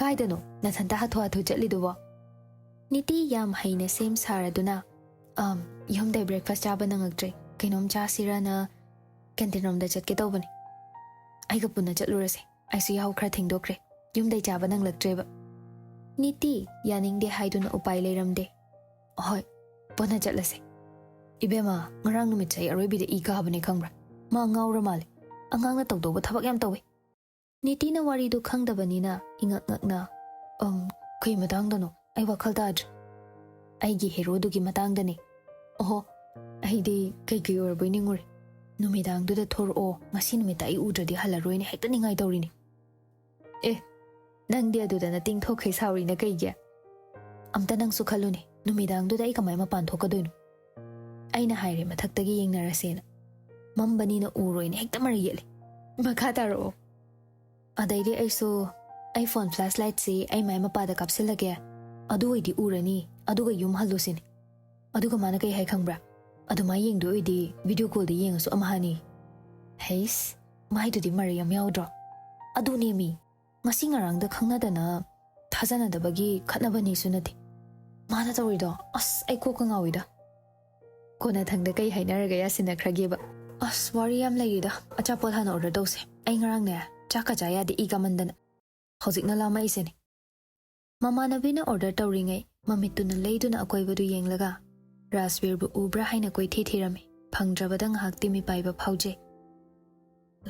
"ꯀꯥꯏꯗꯅꯣ ꯅꯊꯟꯇ ꯍꯥꯊꯨ ꯍꯥꯊꯨ ꯆꯠꯂꯤꯗꯨꯕꯣ?" ꯅꯤꯇꯤ ꯌꯥꯝ ꯍꯩꯅ ꯁꯦꯝ ꯁꯥꯔꯗꯨꯅ, "ꯑꯝ, ꯌꯨꯝꯗꯩ ꯕ꯭ꯔꯦꯛꯐꯥꯁ ꯆꯥꯕ ꯅꯪꯉꯛꯇ꯭ꯔꯦ, ꯀꯩꯅꯣꯝ ꯆꯥꯁꯤꯔꯅ ꯀꯦꯟꯇꯤꯟ ꯔꯣꯝꯗ ꯆꯠꯀꯦ ꯇꯧꯕꯅꯤ꯫ ꯑꯩꯒ ꯄꯨꯟꯅ ꯆꯠꯂꯨꯔꯁꯦ, ꯑꯩꯁꯨ ꯌꯥꯍꯧ ꯈꯔ ꯊꯦꯡꯗꯣꯛꯈ꯭ꯔꯦ, ꯌꯨꯝꯗꯩ ꯆꯥꯕ ꯅꯪꯂꯛꯇ꯭ꯔꯦꯕ꯫" ꯅꯤꯇꯤ ꯌꯥꯅꯤꯡꯗꯦ ꯍꯥꯏꯗꯨꯅ ꯎꯄꯥꯏ ꯂꯩꯔꯝꯗꯦ꯫ "ꯍꯣꯏ, ꯄꯨꯟꯅ ꯆꯠꯂꯁꯦ꯫ ꯏꯕꯦꯝꯃ, ꯉꯔꯥꯡ ꯅꯨꯃꯤꯠꯁꯦ ꯑꯩ ꯑꯔꯣꯏꯕꯤꯗ ꯏ ꯀꯥꯕꯅꯦ ꯈꯪꯕ꯭ꯔꯥ? ꯃꯥ ꯉꯥꯎꯔ ꯃꯥꯜꯂꯦ꯫ ꯑꯉꯥꯡꯅ ꯇꯧꯗꯧꯕ ꯊꯕꯛ ꯌꯥꯝ ꯇꯧꯋꯦ꯫" ꯅꯤꯇꯤꯅ ꯋꯥꯔꯤꯗꯨ ꯈꯪꯗꯕꯅꯤꯅ ꯏꯉꯛ ꯉꯛꯅ, "ꯑꯝ, ꯀꯩ ꯃꯇꯥꯡꯗꯅꯣ? ꯑꯩ ꯋꯥꯈꯜ ꯇꯥꯗ꯭ꯔꯦ꯫" "ꯑꯩꯒꯤ ꯍꯦꯔꯣꯗꯨꯒꯤ ꯃꯇꯥꯡꯗꯅꯦ꯫" "ꯑꯣꯍꯣ, ꯑꯩꯗꯤ ꯀꯩꯀꯩ ꯑꯣꯏꯔꯕꯣꯏ ꯅꯤꯡꯉꯨꯔꯦ꯫ ꯅꯨꯃꯤꯗꯥꯡꯗꯨꯗ ꯊꯣꯔꯛꯑꯣ, ꯉꯁꯤ ꯅꯨꯃꯤꯠꯇ ꯑꯩ ꯎꯗ꯭ꯔꯗꯤ ꯍꯜꯂꯔꯣꯏꯅ ꯍꯦꯛꯇ ꯅꯤꯡꯉꯥꯏ ꯇꯧꯔꯤꯅꯦ꯫" "ꯑꯦ, ꯅꯪꯗꯤ ꯑꯗꯨꯗ ꯅꯇꯤꯡ ꯊꯣꯛꯈꯩ ꯁꯥꯎꯔꯤꯅ ꯀꯩꯒꯤ? ꯑꯝꯇ ꯅꯪꯁꯨ ꯈꯜꯂꯨꯅꯦ, ꯅꯨꯃꯤꯗꯥꯡꯗꯨꯗ ꯑꯩ ꯀꯃꯥꯏ ꯃꯄꯥꯟ ꯊꯣꯛꯀꯗꯣꯏꯅꯣ?" ꯑꯩꯅ ꯍꯥꯏꯔꯦ ꯃꯊꯛꯇꯒꯤ ꯌꯦꯡꯅꯔꯁꯦꯅ꯫ ꯃꯝꯕꯅꯤꯅ ꯎꯔꯣꯏꯅ ꯍꯦꯛꯇ ꯃꯔꯩ ꯌꯦꯠꯂꯦ꯫ "ꯃꯈꯥ ꯇꯥꯔꯛꯑꯣ꯫" ꯑꯗꯩꯗꯤ ꯑꯩꯁꯨ ꯑꯩ ꯐꯣꯟ ꯐ꯭ꯂꯥꯁ ꯂꯥꯏꯠꯁꯤ ꯑꯩ ꯃꯥꯏ ꯃꯄꯥꯗ ꯀꯥꯞꯁꯤꯜꯂꯒꯦ, ꯑꯗꯨ ꯑꯣꯏꯗꯤ ꯎꯔꯅꯤ, ꯑꯗꯨꯒ ꯌꯨꯝ ꯍꯜꯂꯨꯁꯤꯅꯤ꯫ ꯑꯗꯨꯒ ꯃꯥꯅ ꯀꯩ ꯍꯥꯏ ꯈꯪꯕ꯭ꯔꯥ? "ꯑꯗꯨꯃꯥꯏ ꯌꯦꯡꯗꯣꯏ ꯑꯣꯏꯗꯤ ꯚꯤꯗꯤꯑꯣ ꯀꯣꯜꯗ ꯌꯦꯡꯉꯁꯨ ꯑꯃꯍꯥꯅꯤ꯫" ꯍꯩꯁ, ꯃꯥꯏꯗꯨꯗꯤ ꯃꯔꯩ ꯌꯥꯝ ꯌꯥꯎꯗ꯭ꯔꯣ? ꯑꯗꯨꯅꯦꯃꯤ, ꯉꯁꯤ ꯉꯔꯥꯡꯗ ꯈꯪꯅꯗꯅ ꯊꯥꯖꯅꯗꯕꯒꯤ ꯈꯠꯅꯕꯅꯤꯁꯨ ꯅꯠꯇꯦ꯫ ꯃꯥꯅ ꯇꯧꯔꯤꯗꯣ, ꯑꯁ, ꯑꯩ ꯀꯣꯛꯀ ꯉꯥꯎꯏꯗ꯫ ꯀꯣꯟꯅꯊꯪꯗ ꯀꯩ ꯍꯥꯏꯅꯔꯒ ꯌꯥꯁꯤꯟꯅꯈ꯭ꯔꯒꯦꯕ? ꯑꯁ, ꯋꯥꯔꯤ ꯌꯥꯝ ꯂꯩꯔꯤꯗ꯫ ꯑꯆꯥꯄꯣꯠ ꯍꯥꯟꯅ ꯑꯣꯔꯗꯔ ꯇꯧꯁꯦ꯫ ꯑꯩ ꯉꯔꯥꯡꯅꯦ, ꯆꯥꯛꯀ ꯆꯥ ꯌꯥꯗꯦ, ꯏ ꯀꯥꯃꯟꯗꯅ꯫ ꯍꯧꯖꯤꯛꯅ ꯂꯥꯝꯃꯛꯏꯁꯤꯅꯤ꯫ ꯃꯃꯥꯟꯅꯕꯤꯅ ꯑꯣꯔꯗꯔ ꯇꯧꯔꯤꯉꯩ ꯃꯃꯤꯠꯇꯨꯅ ꯂꯩꯗꯨꯅ ꯑꯀꯣꯏꯕꯗꯨ ꯌꯦꯡꯂꯒ ꯔꯥꯖꯕꯤꯔꯕꯨ ꯎꯕ꯭ꯔꯥ ꯍꯥꯏꯅ ꯀꯣꯏꯊꯤ ꯊꯤꯔꯝꯃꯤ꯫ ꯐꯪꯗ꯭ꯔꯕꯗ ꯉꯥꯏꯍꯥꯛꯇꯤ ꯃꯤꯄꯥꯏꯕ ꯐꯥꯎꯖꯩ꯫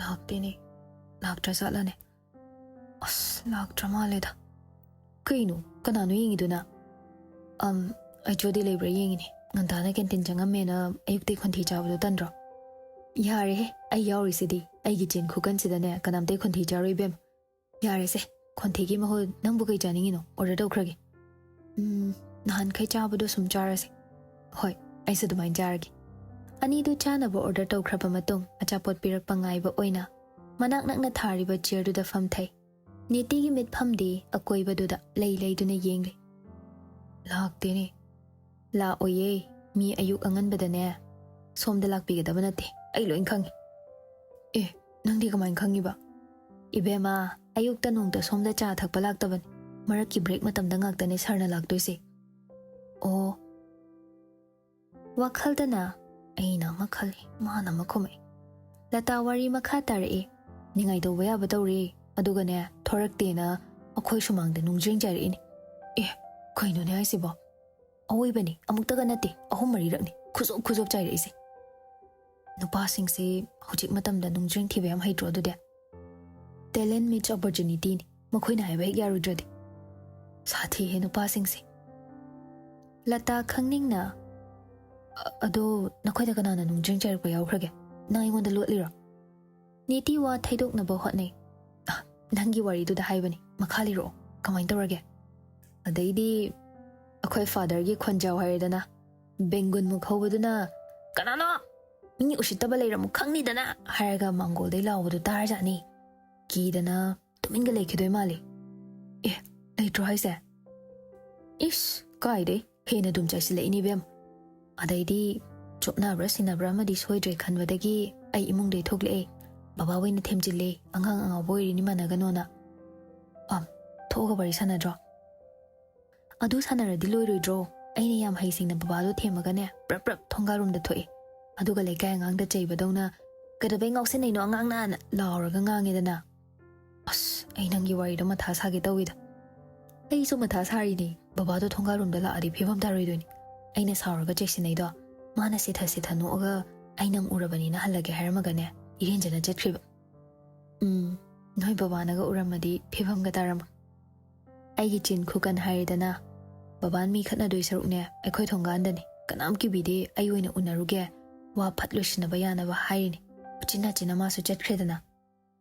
ꯂꯥꯛꯇꯦꯅꯦ꯫ ꯂꯥꯛꯇ꯭ꯔꯖꯥꯠꯂꯅꯦ? ꯑꯁ, ꯂꯥꯛꯇ꯭ꯔ ꯃꯥꯜꯂꯦꯗ꯫ ꯀꯩꯅꯣ, ꯀꯅꯥꯅꯣ ꯌꯦꯡꯉꯤꯗꯨꯅ? ꯑꯝ, ꯑꯩꯆ ꯑꯣ ꯗꯤ ꯂꯩꯕ꯭ꯔꯥ ꯌꯦꯡꯉꯤꯅꯦ꯫ ꯉꯟꯇꯥꯅ ꯀꯦꯟꯇꯤꯟ ꯆꯪꯉꯝꯃꯦꯅ ꯑꯌꯨꯛꯇꯩ ꯈꯣꯟꯊꯤ ꯆꯥꯕꯗꯣ ꯇꯟꯗ꯭ꯔꯣ? ꯌꯥꯔꯦꯍꯦ, ꯑꯩ ꯌꯥꯎꯔꯤꯁꯤꯗꯤ꯫ ꯑꯩꯒꯤ ꯆꯤꯟ ꯈꯨꯀꯟꯁꯤꯗꯅꯦ ꯀꯅꯥꯝꯇꯩ ꯈꯣꯟꯊꯤ ꯆꯥꯔꯣꯏ ꯏꯕꯦꯝ꯫ ꯌꯥꯔꯦꯁꯦ, ꯈꯣꯟꯊꯤꯒꯤ ꯃꯍꯨꯠ ꯅꯪꯕꯨ ꯀꯩ ꯆꯥꯅꯤꯡꯉꯤꯅꯣ? ꯑꯣꯔꯗꯔ ꯇꯧꯈ꯭ꯔꯒꯦ꯫ ꯎꯝ, ꯅꯍꯥꯟꯈꯩ ꯆꯥꯕꯗꯣ ꯁꯨꯝ ꯆꯥꯔꯁꯦ꯫ ꯍꯣꯏ, ꯑꯩꯁꯨ ꯑꯗꯨꯃꯥꯏꯅ ꯆꯥꯔꯒꯦ꯫ ꯑꯅꯤꯗꯨ ꯆꯥꯅꯕ ꯑꯣꯔꯗꯔ ꯇꯧꯈ꯭ꯔꯕ ꯃꯇꯨꯡ ꯑꯆꯥꯄꯣꯠ ꯄꯤꯔꯛꯄ ꯉꯥꯏꯕ ꯑꯣꯏꯅ ꯃꯅꯥꯛ ꯅꯛꯅ ꯊꯥꯔꯤꯕ ꯆꯤꯌꯔꯗꯨꯗ ꯐꯝꯊꯩ꯫ ꯅꯤꯇꯤꯒꯤ ꯃꯤꯠꯐꯝꯗꯤ ꯑꯀꯣꯏꯕꯗꯨꯗ ꯂꯩ ꯂꯩꯗꯨꯅ ꯌꯦꯡꯂꯤ꯫ ꯂꯥꯛꯇꯦꯅꯦ꯫ ꯂꯥꯛꯑꯣꯏꯌꯦ꯫ ꯃꯤ ꯑꯌꯨꯛ ꯑꯉꯟꯕꯗꯅꯦ ꯁꯣꯝꯗ ꯂꯥꯛꯄꯤꯒꯗꯕ ꯅꯠꯇꯦ꯫ ꯑꯩ ꯂꯣꯏ ꯈꯪꯉꯤ꯫ ꯑꯦ, ꯅꯪꯗꯤ ꯀꯃꯥꯏꯅ ꯈꯪꯉꯤꯕ? ꯏꯕꯦꯝꯃ, ꯑꯌꯨꯛꯇ ꯅꯣꯡꯇ ꯁꯣꯝꯗ ꯆꯥ ꯊꯛꯄ ꯂꯥꯛꯇꯕꯅꯤ꯫ ꯃꯔꯛꯀꯤ ꯕ꯭ꯔꯦꯛ ꯃꯇꯝꯗ ꯉꯥꯛꯇꯅꯦ ꯁꯥꯔꯅ ꯂꯥꯛꯇꯣꯏꯁꯦ꯫ ꯑꯣ꯫ ꯋꯥꯈꯜꯗꯅ ꯑꯩꯅ ꯑꯃ ꯈꯜꯂꯤ, ꯃꯥꯅ ꯑꯃ ꯈꯨꯝꯃꯛꯏ꯫ ꯂꯇꯥ ꯋꯥꯔꯤ ꯃꯈꯥ ꯇꯥꯔꯛꯏ꯫ ꯅꯤꯡꯉꯥꯏ ꯇꯧꯕ ꯌꯥꯕ ꯇꯧꯔꯦ, ꯑꯗꯨꯒꯅꯦ, ꯊꯣꯔꯛꯇꯦꯅ ꯑꯩꯈꯣꯏ ꯁꯨꯃꯥꯡꯗ ꯅꯨꯡꯖ꯭ꯔꯦꯡ ꯆꯥꯏꯔꯛꯏꯅꯦ꯫ ꯑꯦ, ꯀꯩꯅꯣꯅꯦ ꯍꯥꯏꯁꯤꯕꯣ? ꯑꯋꯣꯏꯕꯅꯤ, ꯑꯃꯨꯛꯇꯒ ꯅꯠꯇꯦ, ꯑꯍꯨꯝ ꯃꯔꯤꯔꯛꯅꯤ ꯈꯨꯖꯣꯞ ꯈꯨꯖꯣꯞ ꯆꯥꯏꯔꯛꯏꯁꯦ꯫ ꯅꯨꯄꯥꯁꯤꯡꯁꯦ ꯍꯧꯖꯤꯛ ꯃꯇꯝꯗ ꯅꯨꯡꯖ꯭ꯔꯦꯡ ꯊꯤꯕ ꯌꯥꯝ ꯍꯩꯇ꯭ꯔꯣ ꯑꯗꯨꯗꯤ? Talent meets opportunityꯅꯤ, ꯃꯈꯣꯏꯅ ꯍꯥꯏꯕ ꯍꯦꯛ ꯌꯥꯔꯣꯏꯗ꯭ꯔꯗꯤ꯫ ꯁꯥꯊꯤꯍꯦ ꯅꯨꯄꯥꯁꯤꯡꯁꯦ꯫ ꯂꯇꯥ ꯈꯪꯅꯤꯡꯅ, "ꯑ-, ꯑꯗꯣ ꯅꯈꯣꯏꯗ ꯀꯅꯥꯅ ꯅꯨꯡꯖ꯭ꯔꯦꯡ ꯆꯥꯏꯔꯛꯄ ꯌꯥꯎꯈ꯭ꯔꯒꯦ? ꯅꯪ ꯑꯩꯉꯣꯟꯗ ꯂꯣꯠꯂꯤꯔꯣ?" ꯅꯤꯇꯤ ꯋꯥ ꯊꯩꯗꯣꯛꯅꯕ ꯍꯣꯠꯅꯩ꯫ "ꯑ, ꯅꯪꯒꯤ ꯋꯥꯔꯤꯗꯨꯗ ꯍꯥꯏꯕꯅꯤ, ꯃꯈꯥ ꯂꯤꯔꯛꯑꯣ, ꯀꯃꯥꯏꯅ ꯇꯧꯔꯒꯦ?" ꯑꯗꯩꯗꯤ ꯑꯩꯈꯣꯏ ꯐꯥꯗꯔꯒꯤ ꯈꯣꯟꯖꯥꯎ ꯍꯥꯏꯔꯦꯗꯅ, ꯕꯦꯡꯒꯨꯟꯃꯨꯛ ꯍꯧꯕꯗꯨꯅ, "ꯀꯅꯥꯅꯣ? ꯃꯤ ꯎꯁꯤꯠꯇꯕ ꯂꯩꯔꯝꯃꯨ ꯈꯪꯅꯤꯗꯅ!" ꯍꯥꯏꯔꯒ ꯃꯥꯡꯒꯣꯜꯗꯩ ꯂꯥꯎꯕꯗꯨ ꯇꯥꯔꯖꯥꯠꯅꯤ꯫ ꯀꯤꯗꯅ ꯇꯨꯃꯤꯟꯒ ꯂꯩꯈꯤꯗꯣꯏ ꯃꯥꯜꯂꯤ꯫ ꯑꯦ, ꯂꯩꯇ꯭ꯔꯣ ꯍꯥꯏꯁꯦ? ꯏꯁ, ꯀꯥꯏꯗꯩ? ꯍꯦꯟꯅ ꯑꯗꯨꯝ ꯆꯥꯏꯁꯤꯜꯂꯛꯏꯅꯤ ꯏꯕꯦꯝ꯫ ꯑꯗꯩꯗꯤ ꯆꯣꯞꯅꯕ꯭ꯔꯥ ꯁꯤꯟꯅꯕ꯭ꯔꯥ ꯑꯃꯗꯤ ꯁꯣꯏꯗ꯭ꯔꯦ ꯈꯟꯕꯗꯒꯤ ꯑꯩ ꯏꯃꯨꯡꯗꯩ ꯊꯣꯛꯂꯛꯑꯦ꯫ ꯕꯕꯥ ꯑꯣꯏꯅ ꯊꯦꯝꯖꯤꯜꯂꯦ, "ꯑꯉꯥꯡ ꯑꯉꯥꯎꯕ ꯑꯣꯏꯔꯤꯅꯤ ꯃꯥꯟꯅꯒꯅꯣꯅ"꯫ ꯑꯝ, ꯊꯣꯛꯑꯒ ꯋꯥꯔꯤ ꯁꯥꯟꯅꯗ꯭ꯔꯣ? ꯑꯗꯨ ꯁꯥꯟꯅꯔꯗꯤ ꯂꯣꯏꯔꯣꯏꯗ꯭ꯔꯣ? ꯑꯩꯅ ꯌꯥꯝ ꯍꯩꯁꯤꯡꯅ ꯕꯕꯥꯗꯣ ꯊꯦꯝꯃꯒꯅꯦ, ꯄ꯭ꯔꯞ ꯄ꯭ꯔꯞ ꯊꯣꯡꯒꯥꯜꯔꯣꯝꯗ ꯊꯣꯛꯑꯦ꯫ ꯑꯗꯨꯒ ꯂꯩꯀꯥꯏ ꯑꯉꯥꯡꯗ ꯆꯩꯕꯗꯧꯅ, "ꯀꯩꯗꯧꯕꯩ ꯉꯥꯎꯁꯤꯟꯅꯩꯅꯣ ꯑꯉꯥꯡꯅ?" ꯂꯥꯎꯔꯒ ꯉꯥꯡꯉꯦꯗꯅ꯫ ꯑꯁ, ꯑꯩ ꯅꯪꯒꯤ ꯋꯥꯔꯤꯗꯣ ꯃꯊꯥ ꯁꯥꯒꯦ ꯇꯧꯋꯤꯗ꯫ ꯑꯩꯁꯨ ꯃꯊꯥ ꯁꯥꯔꯤꯅꯤ, ꯕꯕꯥꯗꯣ ꯊꯣꯡꯒꯥꯜꯔꯣꯝꯗ ꯂꯥꯛꯑꯗꯤ ꯐꯤꯕꯝ ꯇꯥꯔꯣꯏꯗꯣꯏꯅꯤ꯫ ꯑꯩꯅ ꯁꯥꯎꯔꯒ ꯆꯩꯁꯤꯟꯅꯩꯗꯣ, ꯃꯥꯅ ꯁꯤꯊ ꯁꯤꯊ ꯅꯣꯛꯑꯒ ꯑꯩ ꯅꯪ ꯎꯔꯕꯅꯤꯅ ꯍꯜꯂꯒꯦ ꯍꯥꯏꯔꯝꯃꯒꯅꯦ, ꯏꯔꯦꯟꯖꯅ ꯆꯠꯈ꯭ꯔꯤꯕ꯫ ꯎꯝ, ꯅꯣꯏ ꯕꯕꯥꯅꯒ ꯎꯔꯝꯃꯗꯤ ꯐꯤꯕꯝꯒ ꯇꯥꯔꯝꯃꯣꯏ꯫ ꯑꯩꯒꯤ ꯆꯤꯟ ꯈꯨꯀꯟ ꯍꯥꯏꯔꯦꯗꯅ, ꯕꯕꯥꯟ ꯃꯤ ꯈꯠꯅꯗꯣꯏ ꯁꯔꯨꯛꯅꯦ, ꯑꯩꯈꯣꯏ ꯊꯣꯡꯒꯥꯟꯗꯅꯤ, ꯀꯅꯥꯝ ꯀꯤꯕꯤꯗꯦ, ꯑꯩ ꯑꯣꯏꯅ ꯎꯅꯔꯨꯒꯦ, ꯋꯥ ꯐꯠ ꯂꯣꯏꯁꯤꯟꯅꯕ ꯌꯥꯅꯕ ꯍꯥꯏꯔꯤꯅꯤ꯫ ꯎꯆꯤꯟ ꯅꯥꯆꯤꯟꯅ ꯃꯥꯁꯨ ꯆꯠꯈ꯭ꯔꯦꯗꯅ꯫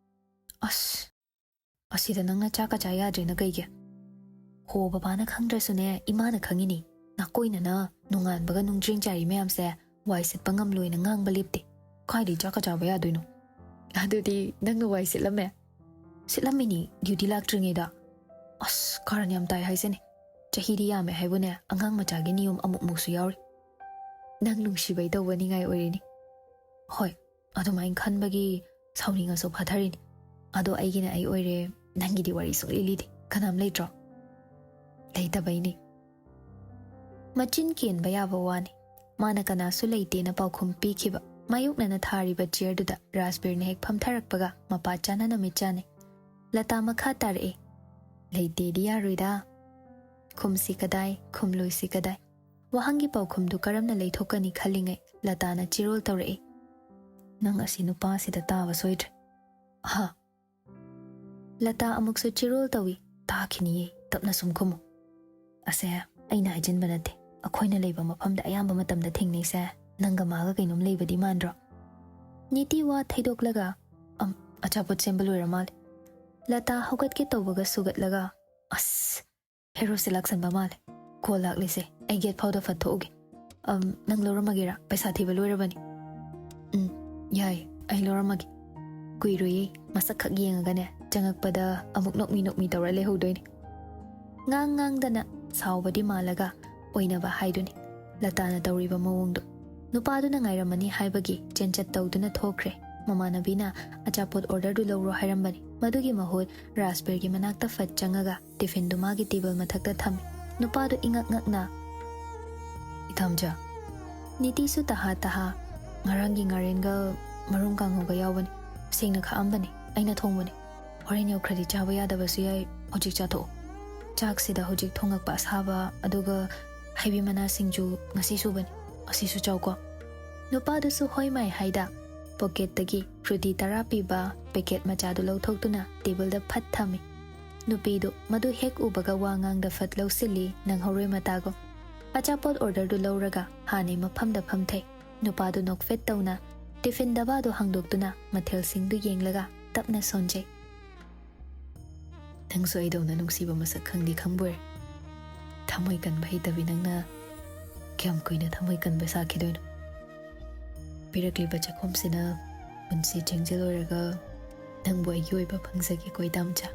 ꯑꯁ, ꯑꯁꯤꯗ ꯅꯪꯅ ꯆꯥꯛꯀ ꯆꯥ ꯌꯥꯗ꯭ꯔꯤꯅ ꯀꯩꯒꯤ? ꯍꯣ, ꯕꯕꯥꯅ ꯈꯪꯗ꯭ꯔꯁꯨꯅꯦ, ꯏꯃꯥꯅ ꯈꯪꯉꯤꯅꯤ꯫ ꯅꯥꯀꯣꯏꯅꯅ ꯅꯣꯡꯉꯥꯟꯕꯒ ꯅꯨꯡꯖ꯭ꯔꯦꯡ ꯆꯥꯏꯔꯤ ꯃꯌꯥꯝꯁꯦ ꯋꯥꯏ ꯁꯤꯠꯄ ꯉꯝꯂꯣꯏꯅ ꯉꯥꯡꯕ ꯂꯦꯞꯇꯦ꯫ ꯀꯥꯏꯗꯩ ꯆꯥꯛꯀ ꯆꯥꯕ ꯌꯥꯗꯣꯏꯅꯣ? ꯑꯗꯨꯗꯤ ꯅꯪꯅ ꯋꯥꯏ ꯁꯤꯠꯂꯝꯃꯦ? ꯁꯤꯠꯂꯝꯃꯤꯅꯤ, ꯗ꯭ꯌꯨꯇꯤ ꯂꯥꯛꯇ꯭ꯔꯤꯉꯩꯗ꯫ ꯑꯁ, ꯀꯔꯟ ꯌꯥꯝ ꯇꯥꯏ ꯍꯥꯏꯁꯤꯅꯤ꯫ ꯆꯍꯤꯗꯤ ꯌꯥꯝꯃꯦ ꯍꯥꯏꯕꯨꯅꯦ, ꯑꯉꯥꯡ ꯃꯆꯥꯒꯤ ꯅꯤꯌꯣꯝ ꯑꯃꯨꯛꯃꯨꯛꯁꯨ ꯌꯥꯎꯔꯤ꯫ ꯅꯪ ꯅꯨꯡꯁꯤꯕꯩ ꯇꯧꯕ ꯅꯤꯡꯉꯥꯏ ꯑꯣꯏꯔꯤꯅꯤ꯫ ꯍꯣꯏ, ꯑꯗꯨꯃꯥꯏꯅ ꯈꯟꯕꯒꯤ ꯁꯥꯎꯅꯤꯡꯉꯁꯨ ꯐꯥꯊꯔꯤꯅꯤ꯫ ꯑꯗꯣ ꯑꯩꯒꯤꯅ ꯑꯩ ꯑꯣꯏꯔꯦ, ꯅꯪꯒꯤꯗꯤ ꯋꯥꯔꯤ ꯁꯨꯡꯂꯤ ꯂꯤꯗꯦ꯫ ꯀꯅꯥꯝ ꯂꯩꯇ꯭ꯔꯣ? ꯂꯩꯇꯕꯩꯅꯤ꯫ ꯃꯆꯤꯟ ꯀꯦꯟꯕ ꯌꯥꯕ ꯋꯥꯅꯤ꯫ ꯃꯥꯅ ꯀꯅꯥꯁꯨ ꯂꯩꯇꯦꯅ ꯄꯥꯎꯈꯨꯝ ꯄꯤꯈꯤꯕ꯫ ꯃꯥꯌꯣꯛꯅꯅ ꯊꯥꯔꯤꯕ ꯆꯤꯌꯔꯗꯨꯗ ꯔꯥꯖꯕꯤꯔꯅ ꯍꯦꯛ ꯐꯝꯊꯔꯛꯄꯒ ꯃꯄꯥ ꯆꯥꯅꯅ ꯃꯤꯠ ꯆꯥꯅꯩ꯫ ꯂꯇꯥ ꯃꯈꯥ ꯇꯥꯔꯛꯑꯦ꯫ ꯂꯩꯇꯦꯗꯤ ꯌꯥꯔꯣꯏꯗ꯫ ꯈꯨꯝꯁꯤ ꯀꯗꯥꯏ, ꯈꯨꯝꯂꯣꯏꯁꯤ ꯀꯗꯥꯏ? ꯋꯥꯍꯪꯒꯤ ꯄꯥꯎꯈꯨꯝꯗꯨ ꯀꯔꯝꯅ ꯂꯩꯊꯣꯛꯀꯅꯤ ꯈꯜꯂꯤꯉꯩ ꯂꯇꯥꯅ ꯆꯤꯔꯣꯜ ꯇꯧꯔꯛꯏ꯫ ꯅꯪ ꯑꯁꯤ ꯅꯨꯄꯥꯁꯤꯗ ꯇꯥꯕ ꯁꯣꯏꯗ꯭ꯔꯦ꯫ ꯑꯍꯥ꯫ ꯂꯇꯥ ꯑꯃꯨꯛꯁꯨ ꯆꯤꯔꯣꯜ ꯇꯧꯏ꯫ ꯇꯥꯈꯤꯅꯤꯌꯦ, ꯇꯞꯅ ꯁꯨꯝ ꯈꯨꯝꯃꯨ꯫ ꯑꯁꯦ, ꯑꯩꯅ ꯍꯥꯏꯖꯤꯟꯕ ꯅꯠꯇꯦ꯫ ꯑꯩꯈꯣꯏꯅ ꯂꯩꯕ ꯃꯐꯝꯗ ꯑꯌꯥꯝꯕ ꯃꯇꯝꯗ ꯊꯦꯡꯅꯩꯁꯦ ꯅꯪꯒ ꯃꯥꯒ ꯀꯩꯅꯣꯝ ꯂꯩꯕꯗꯤ ꯃꯥꯟꯗ꯭ꯔꯣ? ꯅꯤꯇꯤ ꯋꯥ ꯊꯩꯗꯣꯛꯂꯒ, "ꯑꯝ, ꯑꯆꯥꯄꯣꯠ ꯁꯦꯝꯕ ꯂꯣꯏꯔ ꯃꯥꯜꯂꯦ꯫" ꯂꯇꯥ ꯍꯧꯒꯠꯀꯦ ꯇꯧꯕꯒ ꯁꯨꯒꯠꯂꯒ, "ꯑꯁ, ꯍꯦꯔꯣꯁꯦ ꯂꯥꯛꯁꯟꯕ ꯃꯥꯜꯂꯦ꯫ ꯀꯣꯜ ꯂꯥꯛꯂꯤꯁꯦ, ꯑꯩ ꯒꯦꯠ ꯐꯥꯎꯗ ꯐꯠ ꯊꯣꯛꯎꯒꯦ꯫ ꯑꯝ, ꯅꯪ ꯂꯧꯔꯝꯃꯒꯦꯔꯥ? ꯄꯩꯁꯥ ꯊꯤꯕ ꯂꯣꯏꯔꯕꯅꯤ꯫" "ꯎꯝ, ꯌꯥꯏ, ꯑꯩ ꯂꯧꯔꯝꯃꯒꯦ꯫" ꯀꯨꯏꯔꯣꯏꯌꯦ, ꯃꯁꯛ ꯈꯛ ꯌꯦꯡꯉꯒꯅꯦ, ꯆꯪꯉꯛꯄꯗ ꯑꯃꯨꯛ ꯅꯣꯛꯃꯤ ꯅꯣꯛꯃꯤ ꯇꯧꯔ ꯂꯩꯍꯧꯗꯣꯏꯅꯤ꯫ ꯉꯥꯡ ꯉꯥꯡꯗꯅ ꯁꯥꯎꯕꯗꯤ ꯃꯥꯜꯂꯒ ꯑꯣꯏꯅꯕ ꯍꯥꯏꯗꯨꯅꯤ ꯂꯇꯥꯅ ꯇꯧꯔꯤꯕ ꯃꯑꯣꯡꯗꯣ꯫ ꯅꯨꯄꯥꯗꯨꯅ ꯉꯥꯏꯔꯝꯃꯅꯤ ꯍꯥꯏꯕꯒꯤ ꯆꯦꯟꯆꯠ ꯇꯧꯗꯨꯅ ꯊꯣꯛꯈ꯭ꯔꯦ꯫ ꯃꯃꯥꯟꯅꯕꯤꯅ ꯑꯆꯥꯄꯣꯠ ꯑꯣꯔꯗꯔꯗꯨ ꯂꯧꯔꯣ ꯍꯥꯏꯔꯝꯕꯅꯤ꯫ ꯃꯗꯨꯒꯤ ꯃꯍꯨꯠ ꯔꯥꯖꯕꯤꯔꯒꯤ ꯃꯅꯥꯛꯇ ꯐꯠ ꯆꯪꯉꯒ ꯇꯤꯐꯤꯟꯗꯨ ꯃꯥꯒꯤ ꯇꯦꯕꯜ ꯃꯊꯛꯇ ꯊꯝꯃꯤ꯫ ꯅꯨꯄꯥꯗꯨ ꯏꯉꯛ ꯉꯛꯅ, "ꯏꯊꯝꯆꯥ꯫" ꯅꯤꯇꯤꯁꯨ ꯇꯍꯥ ꯇꯍꯥ, "ꯉꯔꯥꯡꯒꯤ ꯉꯥꯔꯦꯟꯒ ꯃꯔꯨꯝ ꯀꯥꯡꯍꯧꯒ ꯌꯥꯎꯕꯅꯤ꯫ ꯁꯦꯡꯅ ꯈꯥꯛꯑꯝꯕꯅꯤ꯫ ꯑꯩꯅ ꯊꯣꯡꯕꯅꯤ꯫" ꯍꯣꯔꯦꯟ ꯌꯧꯈ꯭ꯔꯗꯤ ꯆꯥꯕ ꯌꯥꯗꯕꯁꯨ ꯌꯥꯏ, ꯍꯧꯖꯤꯛ ꯆꯥꯊꯣꯛꯑꯣ꯫ ꯆꯥꯛꯁꯤꯗ ꯍꯧꯖꯤꯛ ꯊꯣꯡꯉꯛꯄ ꯑꯁꯥꯕ, ꯑꯗꯨꯒ ꯍꯩꯕꯤ ꯃꯅꯥ ꯁꯤꯡꯖꯨ ꯉꯁꯤ ꯁꯨꯕꯅꯤ, ꯑꯁꯤꯁꯨ ꯆꯥꯎꯀꯣ꯫" ꯅꯨꯄꯥꯗꯨꯁꯨ ꯍꯣꯏ ꯃꯥꯏ ꯍꯥꯏꯗ ꯄꯣꯀꯦꯠꯇꯒꯤ ꯐ꯭ꯔꯨꯇꯤ ꯇꯔꯥ ꯄꯤꯕ ꯄꯦꯀꯦꯠ ꯃꯆꯥꯗꯨ ꯂꯧꯊꯣꯛꯇꯨꯅ ꯇꯦꯕꯜꯗ ꯐꯠ ꯊꯝꯃꯤ꯫ ꯅꯨꯄꯤꯗꯨ ꯃꯗꯨ ꯍꯦꯛ ꯎꯕꯒ ꯋꯥ ꯉꯥꯡꯗ ꯐꯠ ꯂꯧꯁꯤꯜꯂꯤ, ꯅꯪꯍꯧꯔꯣꯏ ꯃꯇꯥꯒꯨꯝ꯫ ꯑꯆꯥꯄꯣꯠ ꯑꯣꯔꯗꯔꯗꯨ ꯂꯧꯔꯒ ꯍꯥꯟꯅꯩ ꯃꯐꯝꯗ ꯐꯝꯊꯩ꯫ ꯅꯨꯄꯥꯗꯨ ꯅꯣꯛꯐꯦꯠ ꯇꯧꯅ ꯇꯤꯐꯤꯟ ꯗꯕꯥꯗꯨ ꯍꯥꯡꯗꯣꯛꯇꯨꯅ ꯃꯊꯦꯜꯁꯤꯡꯗꯨ ꯌꯦꯡꯂꯒ ꯇꯞꯅ ꯁꯣꯟꯖꯩ꯫ "ꯅꯪꯁꯨ ꯑꯩꯗꯧꯅ ꯅꯨꯡꯁꯤꯕ ꯃꯁꯛ ꯈꯪꯗꯤ ꯈꯪꯕꯣꯏꯔꯦ꯫ ꯊꯃꯣꯏ ꯀꯟꯕ ꯍꯩꯇꯕꯤ ꯅꯪꯅ ꯀꯌꯥꯝ ꯀꯨꯏꯅ ꯊꯃꯣꯏ ꯀꯟꯕ ꯁꯥꯈꯤꯗꯣꯏꯅꯣ? ꯄꯤꯔꯛꯂꯤꯕ ꯆꯥꯛꯈꯨꯝꯁꯤꯅ ꯄꯨꯟꯁꯤ ꯆꯦꯡꯖꯦꯜ ꯑꯣꯏꯔꯒ ꯅꯪꯕꯨ ꯑꯩꯒꯤ ꯑꯣꯏꯕ ꯐꯪꯖꯒꯦꯀꯣ ꯏꯇꯥꯝꯆꯥ꯫"